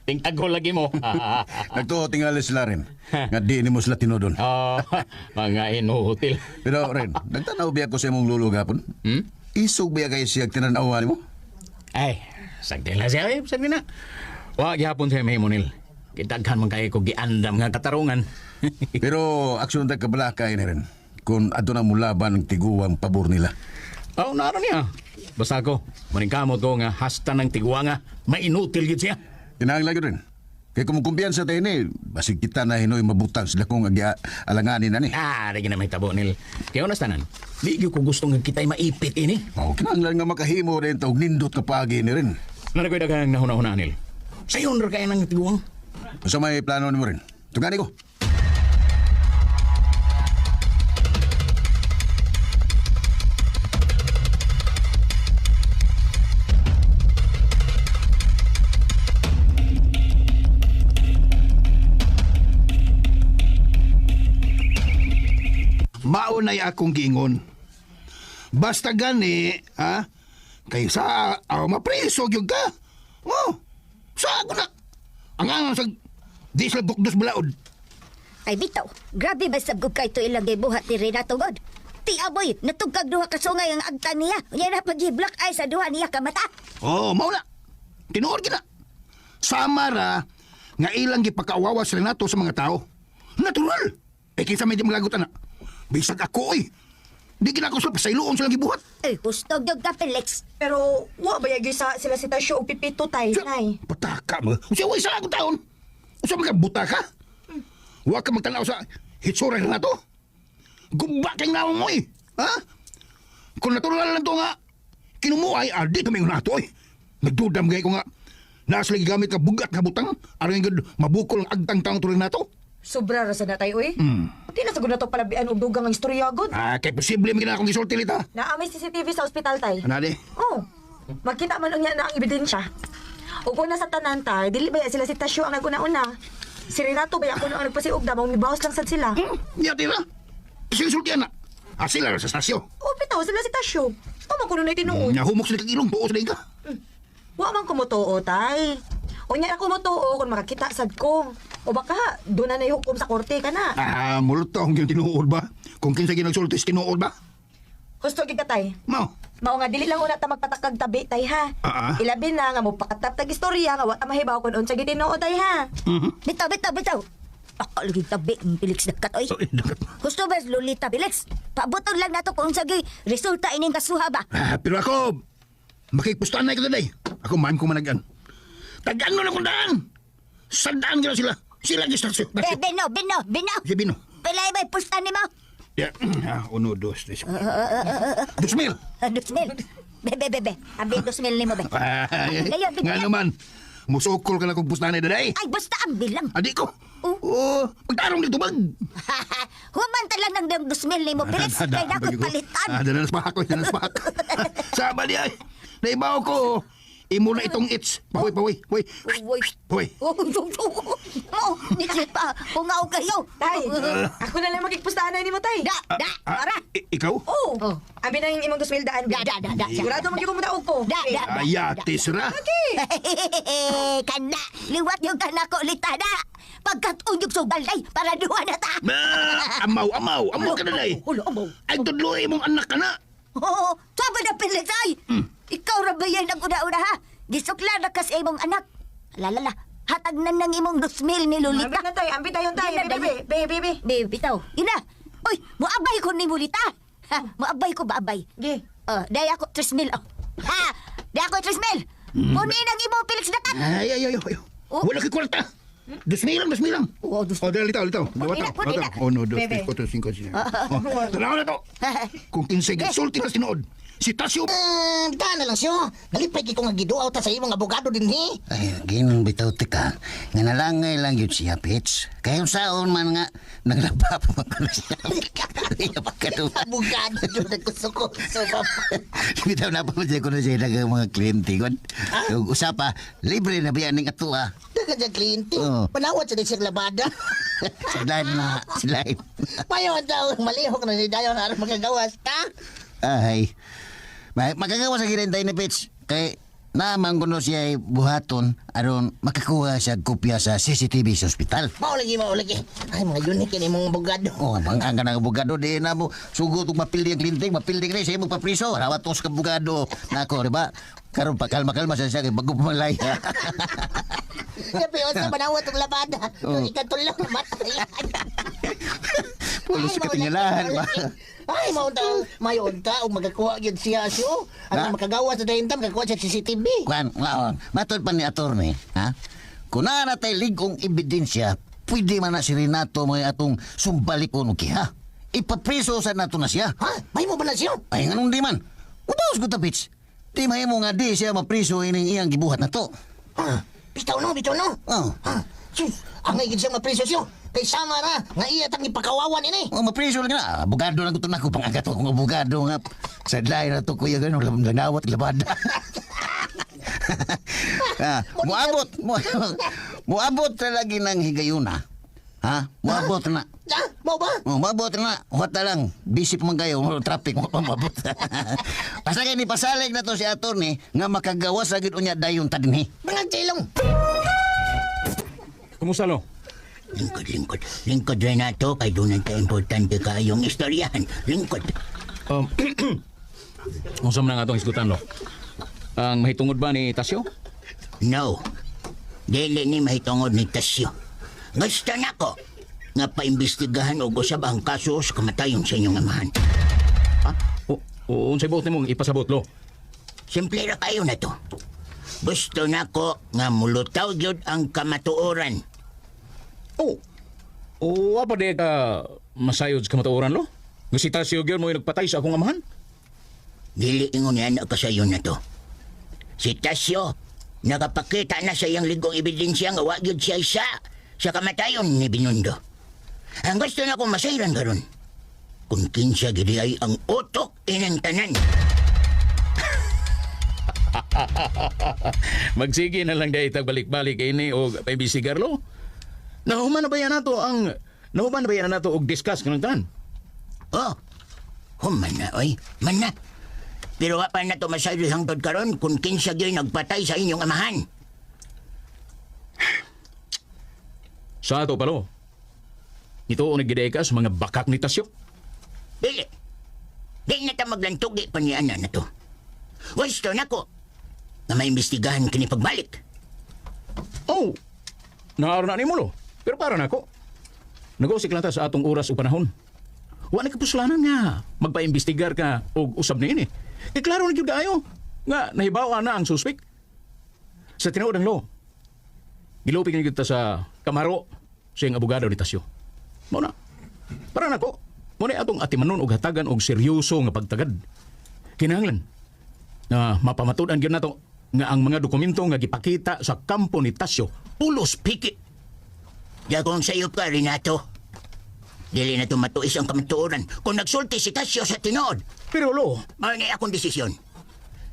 Tingtagol lagi mo. Nagtuo tingali sila rin. Nga di nimo sila tinudon. Oh, mga inutil. Pero rin, nagtanaw biya ko sa imong lulo gapon. Hmm? Isog biya kay siya tinanawa nimo? Ay, sagdi na siya, eh. Sagdi na. Wa gihapon siya mahimo nil. Gidaghan man kayo ko giandam nga katarungan. Pero aksyon ta kabalakay ni rin. Kung adto na mulaban ang tiguang pabor nila. Oh, naroon niya. Basta ako, maningkamot ko nga hasta ng tiguanga, mainutil gid siya. Kinahanglan gyud rin. Kay kung kumpiyansa tayo ni, basig kita na hinoy mabutang sila kung agi alanganin na ni. Ah, di na may tabo nil. Kaya onas tanan, di gyud ko gusto nga kita'y maipit ini. Oh, kinahanglan nga makahimo rin ta og nindot ka paagi ni rin. Nanakoy daghang nahuna-huna nil. Sayon ra kaya ng tiguang. Unsa may plano nimo rin? Tungani ko. Maunay akong giingon. Basta gani, ha? Kaysa mapriso gyud ka. Oh, sa ako na. Ang angang sa di sila bukdos balaod. Ay bitaw, grabe ba sabgog kay to ilang gibuhat ni Renato God. Ti aboy, natugkag duha ka sungay ang agta niya. Unya na pag black eye sa duha niya ka mata. Oh, mao na. Tinuod gina. Sama ra nga ilang gipakaawawa si Renato sa mga tao. Natural. Eh kinsa may di malagot ana. Bisag ako oy. Di gina ko sila pasayloon silang gibuhat. Ay, husto gyud ka Felix. Pero wa ba yagi sa sila si Tasyo og Pipito tay, nay? Pataka mo. Usa way sa akong taon. Usa man ka buta ka. Wa ka magtanaw sa hitsura na to. Gumba kay naong mo eh. Ha? Kung natural lang to nga, kinumuay, ah, di kami nga nato eh. Nagdudam gay ko nga. Naas lagi gamit ka bugat nga butang, aron gud mabukol ang agtang taong tuloy nato. Sobra ra sa natay oy. Di na sa gud nato palabian og dugang ang istorya gud. Ah, kay posible man gina akong gisulti lita. Naa may CCTV sa ospital tay. Ana di? Oh. Makita man unya na ang ebidensya. Ug una sa tanan tay, dili ba ya sila si Tasyo ang naguna-una? Si Renato ba ako ang nagpasiugda mao mibawas lang sad sila. Niya tira. Isulti ana. Ah, sila ra sa stasyo. Oh, bitaw sila si Tasyo. Tama ko na tinuod. Nya humok sila kag ilong tuo sila ka. Wa man kumutuo tay. Unya na kumutuo kung makakita sad ko. O baka doon na hukom sa korte ka na. Ah, multo ang tinuod ba? Kung kinsa ginagsulti sa tinuod ba? Husto gid ka tay. Mao. Mao nga dili lang una ta magpatakag tabi tay ha. Ah, ah. Ilabi na nga mo pakatap tag istorya nga wa ta mahibaw kun unsa gid tinuod tay ha. Bitaw, bitaw, bitaw. Ako lagi tabi ang Felix dakat oy. Gusto ba Lolita Felix? Pabuton lang nato kung unsa gyud resulta ining kasuha ba. Ah, pero ako, makikpustahan na ikaw today. Ako man ko managan. Tagaan mo na kung daan. Sa daan gina sila. Sila gistasyo. Be, bino, bino, bino. Si Bino. Pilay ba pusta nimo? Ya, ah, uno, dos, tres. 2,000. 2,000. Be, be, be, be. Abi 2,000 nimo be. Ay, Dayon, nga naman. Musukol ka na kung pustahan na daday. Ay, basta ang bilang. Adi ko. Oh, pagtarong dito bag. Human ta lang ng 2,000 nimo Felix. Kay dako palitan. Ah, dala na sa ko, dala na sa Sama di ay. Naibaw ko. Imo na itong its. Pahoy, pahoy, pahoy. Uy. Pahoy. Oh, niti pa. Hungaw kayo. Tay, ako na lang makigpustahan na nimo tay. Da, da, Ah, para. ikaw? Oh. Abi na yung imong 2,000 daan. Da, da, da, da. Sigurado magyud ko mudaog ko. Da, da, da. Ayatis ra. Kana, liwat yung kana ko ulit na. Pagkat unyog sugal day, para duha na ta. Ah, amaw, amaw, amaw ka na day. Ulo, amaw. Ay, tudloy mong anak ka na. Oo, sabi na Felix ay. Ikaw ra ba yan ang una-una ha? Gisukla na kasi imong anak. Lalala, hatag na ng imong 2,000 ni Lolita. Ambi na tay, ambi tayon tay. Di na, Be, be, be, be. Be, bitaw. Ina. Uy, muabay ko ni Lolita. Ha, muabay ko ba abay? Ge. Oh, dahil ako 3,000. Oh. Ha, dahil ako 3,000. Kunin ang imong Felix Dakat. Ay, ay, ay, ay. Oh. Wala kay kwarta. 2,000 lang, 2,000 lang. Oo, Oh, dali, litaw, litaw. Putila, putila. Uno, dos, Bebe. tres, cuatro, cinco, seis. Oh, tanaw na to. Kung kinsay sulti na sinuod. Si Tasyo Ta na lang siya. Nalipay kay ko nga giduaw ta sa imong abogado dinhi. Ay, ginon bitaw tika. Nga nalangay lang yun siya, Pits. Kaya yung saon man nga, naglaba pa man ko na siya. Iya pa ka doon. Abogado jud nagkusuko. So ba. Bitaw na pa siya ko na siya ng mga kliyente. Kon. Yung usapa, libre na biyan ng ato ah. Daga dyan kliyente. Oo. Panawat sa siyang labada. Silain na, silain. Payo daw, malihok na si Dayon aron magagawas ta. Ay, magagawa sa ginantay ni Pits. Kay naman kuno siya ay buhaton aron makakuha siya kopya sa CCTV sa ospital. Mao lagi, mao lagi. Ay, mga unique ni mong abogado. Oh, ang ang kanang abogado di na mo sugot og mapildi ang kliyente, mapildi kini sa imong papriso. Rawat tong sa abogado. Nako, di ba? Karon pa kalma-kalma sa siya kay bago pa malaya. Kapi unsa manawat og labada. Oo. Ikatulong matay. Pulos Ay, sa katingalahan mao ba? lagi. Ay, mao ta, mayon ta og magakuha gyud siya siyo. Ha? Ang makagawa sa dayon ta, makakuha sa CCTV. Kuan, laon. Matod pa ni attorney, ha? Kung naa na tay ligong ebidensya, pwede man na si Renato may atong sumbalikon og kiha. Ipapriso sa nato na siya. Ha? May mo ba na siya? Ay, nganong di man? Ubaos ko tapits. Di mahimo nga di siya mapriso ining iyang gibuhat na to. Ha? Bitaw no, bitaw no. Oh. Ha? Sus, angay gyud siya mapriso siya. Kay sama ra nga iya tang ipakawawan ini. Oh, mapriso lang na. Abogado lang ko to nako pangagat akong abogado nga. Sa lain na to kuya ganun lanawat labada. ah, muabot, muabot na lagi ng higayuna. Ha? Muabot na. Ha? Mao ba? Oh, muabot na. Huwat na lang. Busy pa man kayo. Traffic mo pa muabot. Basta kay ni pasalig na to si attorney nga makagawa sa gid unya dayon ta dinhi. Mga silong. Kumusta lo? Lingkod, lingkod. Lingkod, Renato, kay doon ang importante kayong istoryahan. Lingkod. Unsa man ang atong hisgutan lo? Ang mahitungod ba ni Tasyo? No. Dili ni mahitungod ni Tasyo. Gusto nako nga paimbestigahan og usab ang kaso sa kamatayon sa inyong amahan. Ha? O, o unsay buot nimong ipasabot lo? Simple ra kayo na to. Gusto nako nga mulutaw gyud ang kamatuoran. Oh. O wa pa di ka masayod sa kamatuoran lo? Nga si Tasyo gyud mo nagpatay sa akong amahan? Dili ingon niya na kasayon na to. Si Tasyo, nakapakita na sa iyang ligong ebidensya nga wa gyud siya isa sa kamatayon ni Binundo. Ang gusto na kong masayran karon, kung kinsa gid ay ang utok inang tanan. Magsige na lang dahil balik-balik ini o paimbestigar lo. Nahuman na ba yan nato ang nahuman na ba yan nato og discuss kanang tanan? Oh, human na, oy. Man na. Pero wa pa na to masayod hangtod karon kung kinsa gyud nagpatay sa inyong amahan. Sa ato palo. Ito ang naggiday ka sa mga bakak ni Tasyo. Dili. Di na ta maglantugi pa ni ana na to. Gusto nako na maimbestigahan kini pagbalik. Oh, naaro na nimo lo. Pero para nako. Nag-usik lang ta sa atong oras o panahon. Wa na kapuslanan nga magpaimbestigar ka og usab niini. Kay klaro na gyud kaayo nga nahibaw na ang suspek. Sa tinuod ang lo. Gilupig na gyud ta sa kamaro sa iyang abogado ni Tasyo. Mao na. Para nako, mo na atong atimanon og hatagan og seryoso nga pagtagad. Kinahanglan na mapamatud-an gyud nato nga ang mga dokumento nga gipakita sa kampo ni Tasyo pulos piki. Dagong sayop ka, Renato. Dili na to matuis ang kamatuoran kung nagsulti si Tasyo sa tinuod. Pero lo, Mao na akong desisyon.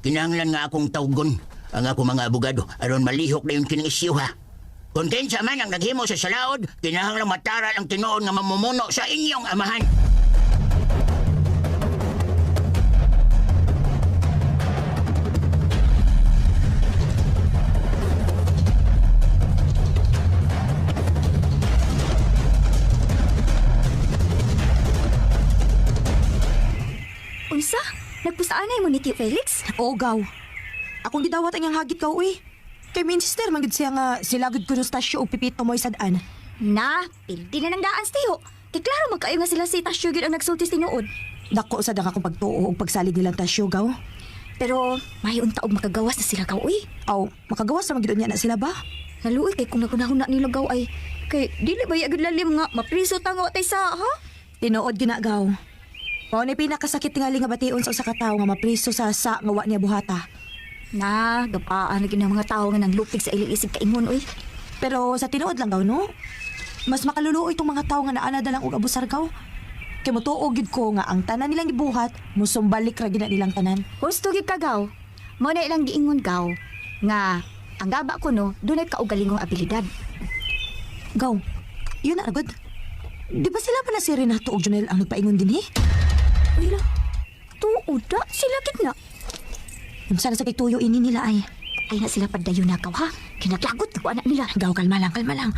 Kinahanglan nga akong tawgon ang akong mga abogado aron malihok na yung kining isyu ha. Kung kinsa man ang naghimo sa salaod, kinahanglan matara ang tinuod nga mamumuno sa inyong amahan. Unsa? Nagpustaanay mo ni Tio Felix? Oo, gaw. Akong gidawat ang iyang hagit ka, uy. Kay Minister, man gud siya nga sila gud kuno stasyo og pipito mo'y sad-an. Na, pildi na ng daan tiyo. Kay klaro man kaayo nga sila si Tasyo gyud ang nagsulti sa tinuod. Dako sad ang akong pagtuo og pagsalig nilang tasyo, gaw. Pero may unta og makagawas na sila gaw uy. Aw, makagawas na man gid unya na sila ba? Naluoy kay kung nagunahuna nila gaw ay kay dili ba gud lalim nga mapriso ta nga wa tay sa ha? Tinuod ginagaw. Mao ni pinakasakit tingali nga bation sa usa ka tawo nga mapriso sa sa nga wa niya buhata. Na, gapaan na gid ang mga tawo nga nanglupig sa ilang isig kaingon oy. Pero sa tinuod lang gaw no, mas makaluluoy itong mga tawo nga naana na lang og abusar gaw. Kay motuo gyud ko nga ang tanan nilang gibuhat, musumbalik ra gyud na nilang tanan. Husto gyud ka gaw. Mao na ilang giingon gaw nga ang gaba ko no, dunay kaugalingong abilidad. Gaw, yun na agad. Di ba sila pala si Renato og Jonel ang nagpaingon din eh? Uy la. Tuod da sila gid na. Unsa na sa kay tuyo ini nila ay. Ay na sila padayon na kaw ha. Kinaglagot ko anak nila. Gaw, kalma lang, kalma lang.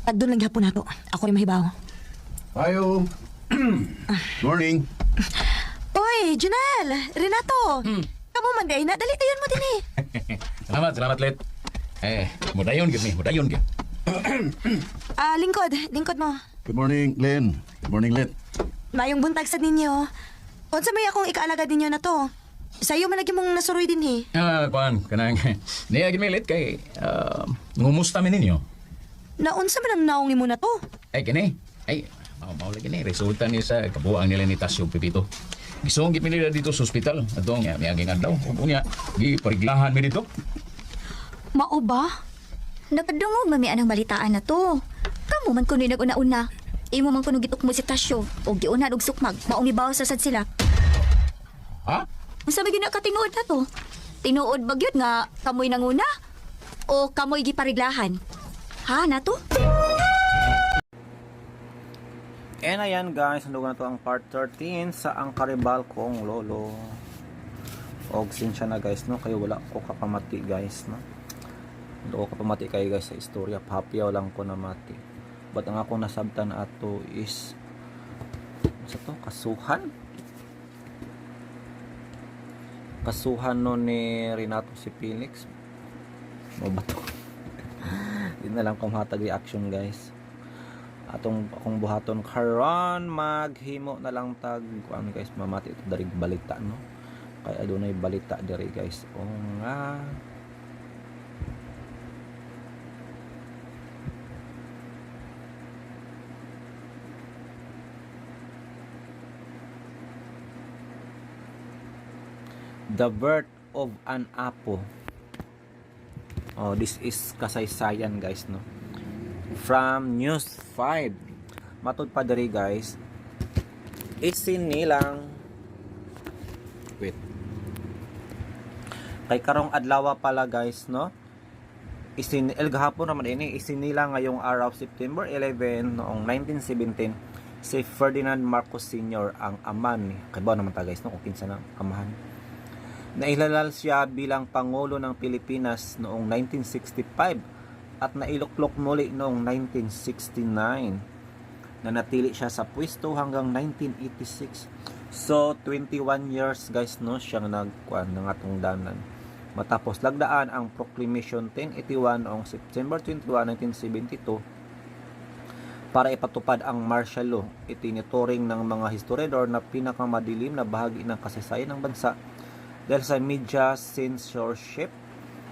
Tagdon lang gihapon nato. Ako rin mahibaw. Ayo. Morning. Oy, Junel! Renato! Kamu man di ay na. Dali tayon mo din eh. Salamat, salamat, Let. Eh, mudayon gyud mi, mudayon gyud. Ah, lingkod. Lingkod mo. Good morning, Glenn. Good morning, Let. Mayong buntag sa ninyo. Unsa may akong ikaalagad ninyo na to? Sayo man lagi mong nasuroy din eh. Ah, kuan kanang niya gyud mi Let kay ngumusta mi ninyo. Naunsa man ang naong nimo na to? Ay kini. Ay, mao mao lagi ni resulta ni sa kabuang nila ni Tasyo Pipito. Gisong gid mi nila dito sa ospital atong miaging adlaw. Ug unya gipariglahan mi dito. Mao ba? Nakadungog mami anang balitaan na to. Kamo man kuno nag-una-una. Imo man kuno gitukmo si Tasyo og giunan og sukmag, maong mibaw sa sad sila. Ha? Unsa may gina ka tinuod na to? Tinuod ba gyud nga kamoy nanguna o kamoy gipariglahan? Ha, nato? And ayan guys, nandugan na to ang part 13 sa Ang Karibal Kong Lolo. Og sinsya na guys, no? Kayo wala ko kapamati guys, no? Wala ko kapamati kayo guys sa istorya. Papiyaw lang ko namati. But ang akong nasabtan ato is sa to? Kasuhan? Kasuhan no ni Renato si Felix. Mo ba to? Di na lang kung hatag reaction guys atong akong buhaton karon maghimo na lang tag kuan guys, mamati ito dari balita no, kay adunay balita diri guys. O nga The birth of an apo. Oh, this is kasaysayan guys no, from News 5. Matud pa diri guys, isinilang wait, kay karong adlaw pala guys no, isin el gahapon naman ini isinilang ngayong araw September 11 noong 1917 si Ferdinand Marcos Sr. ang ama ni kay ba naman ta guys no kung kinsa na amahan. Nailalal siya bilang Pangulo ng Pilipinas noong 1965 at nailuklok muli noong 1969. Nanatili siya sa pwesto hanggang 1986. So, 21 years guys no siyang nagkuan ng atong danan. Matapos lagdaan ang Proclamation 1081 noong September 21, 1972 para ipatupad ang martial law, itinuturing ng mga historiador na pinakamadilim na bahagi ng kasaysayan ng bansa dahil sa media censorship,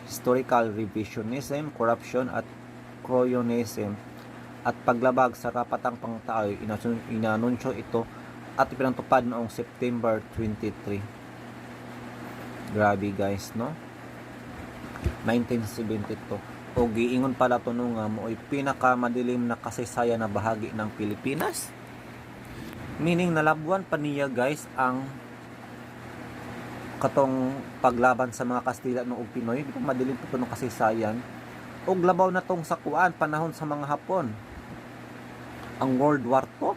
historical revisionism, corruption at cronyism at paglabag sa karapatang pangtao. Inanunsyo ito at ipinatupad noong September 23. Grabe guys, no? 1972. O giingon pala to no nga mooy pinakamadilim na kasaysayan na bahagi ng Pilipinas. Meaning nalabuan pa niya guys ang katong paglaban sa mga Kastila no og Pinoy, di ba madilim pa to nung kasaysayan. Og labaw na tong sakuan panahon sa mga Hapon. Ang World War II.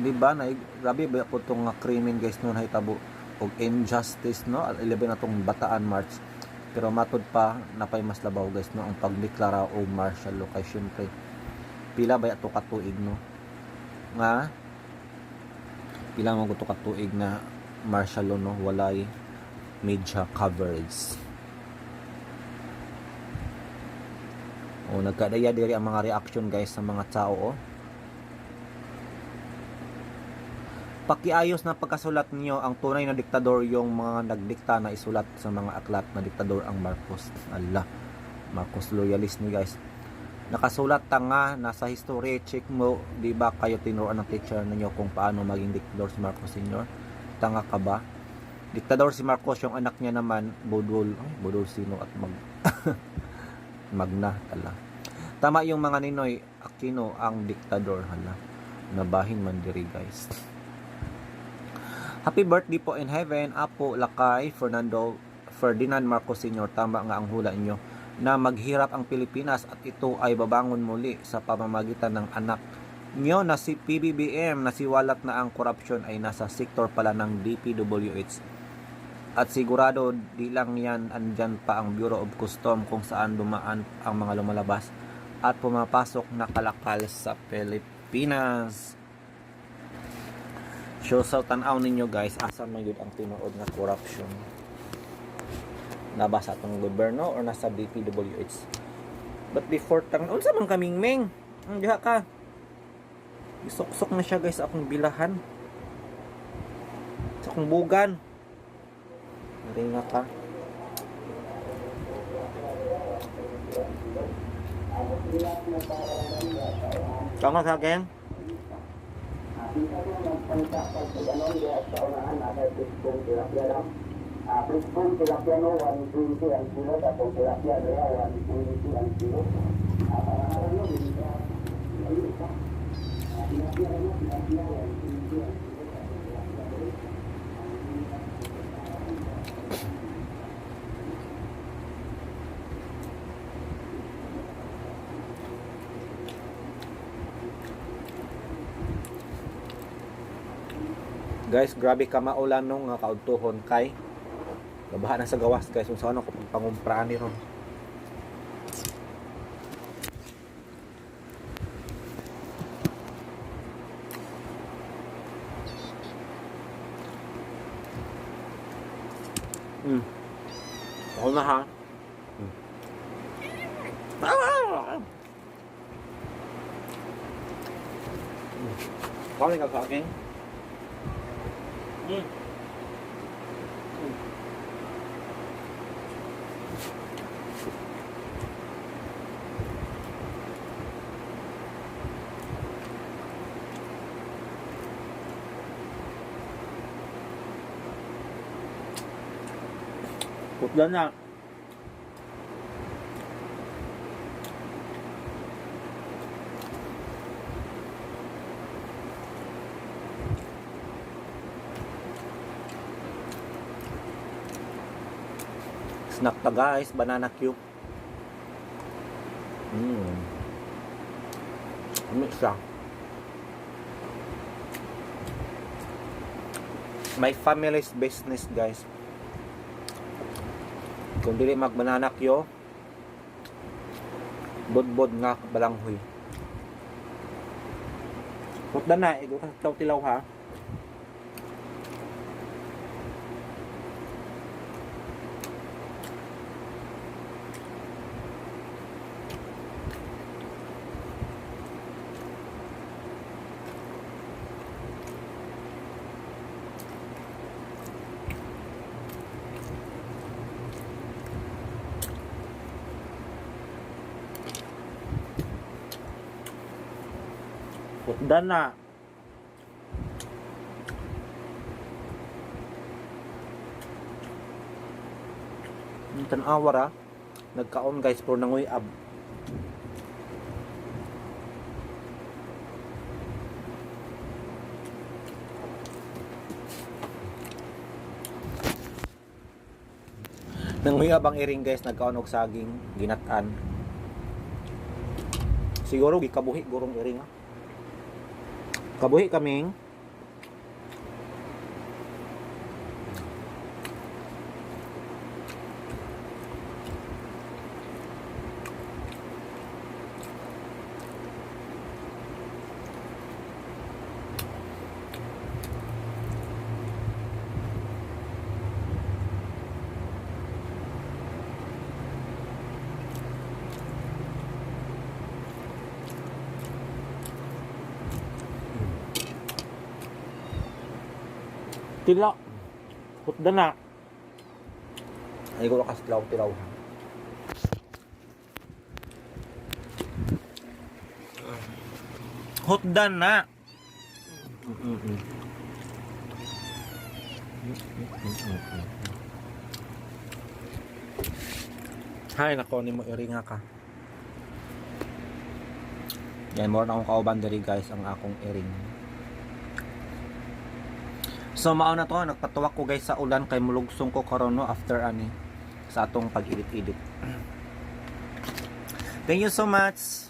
Di ba? Na, grabe ba po itong krimen guys noon hitabo og injustice no, 11 na tong Bataan March. Pero matod pa napay mas labaw guys no ang pagdeklara og martial law kay syempre pila ba ato katuig no nga pila mo to katuig na martial law no walay media coverage. O nagkadaya diri ang mga reaction guys sa mga tao oh. Pakiayos na pagkasulat niyo, ang tunay na diktador yung mga nagdikta na isulat sa mga aklat na diktador ang Marcos. Allah, Marcos loyalist ni guys. Nakasulat ta nga nasa history, check mo, di ba kayo tinuruan ng teacher ninyo kung paano maging diktador si Marcos Sr.? Tanga ka ba? Diktador si Marcos, yung anak niya naman, budol. Ay, budol sino at mag magna tala. Tama yung mga Ninoy Aquino ang diktador, hala. Nabahin man diri, guys. Happy birthday po in heaven, Apo Lakay Ferdinand Marcos Sr. Tama nga ang hula inyo na maghirap ang Pilipinas at ito ay babangon muli sa pamamagitan ng anak nyo na si PBBM. Nasiwalat na ang korupsyon ay nasa sektor pala ng DPWH. At sigurado di lang yan, andyan pa ang Bureau of Custom kung saan dumaan ang mga lumalabas at pumapasok na kalakal sa Pilipinas. So sa tan-aw ninyo, guys, asa man yun ang tinuod nga corruption? Nabasa atong gobyerno or nasa DPWH? But before tang unsa man kaming meng? Ang diha ka. Isuksok na siya, guys, akong bilahan. Sa akong bugan. Ringa ka. Tama sa akin. Guys, grabe ka maulan nung nga kaudtuhon kay gabahan na sa gawas, guys, kung saan ako pangumpraan ni ron. Ako na ha. Ah! Kau ka sa akin? Putla na. Snack pa, guys, banana cube. Mix siya. My family's business, guys. Kung dili mag banana cue, bodbod nga balanghoy. Putla na, igo ka tilaw ha. Putda na. Tanawa ra. Nagkaon, guys, pero nanguyab. Nanguyab ang iring, guys, nagkaon og saging ginatan. Siguro gikabuhi gurong iring ah. Kabuhi kaming. Tila. Putda na. Ay ko lakas tilaw tilaw. Hotdan na. Hay nako nimo iringa ka. Yan mo na akong kauban diri guys ang akong iring. So mao na to, nagpatuwak ko guys sa ulan kay mulugsong ko karon no after ani sa atong pag-edit-edit. Thank you so much.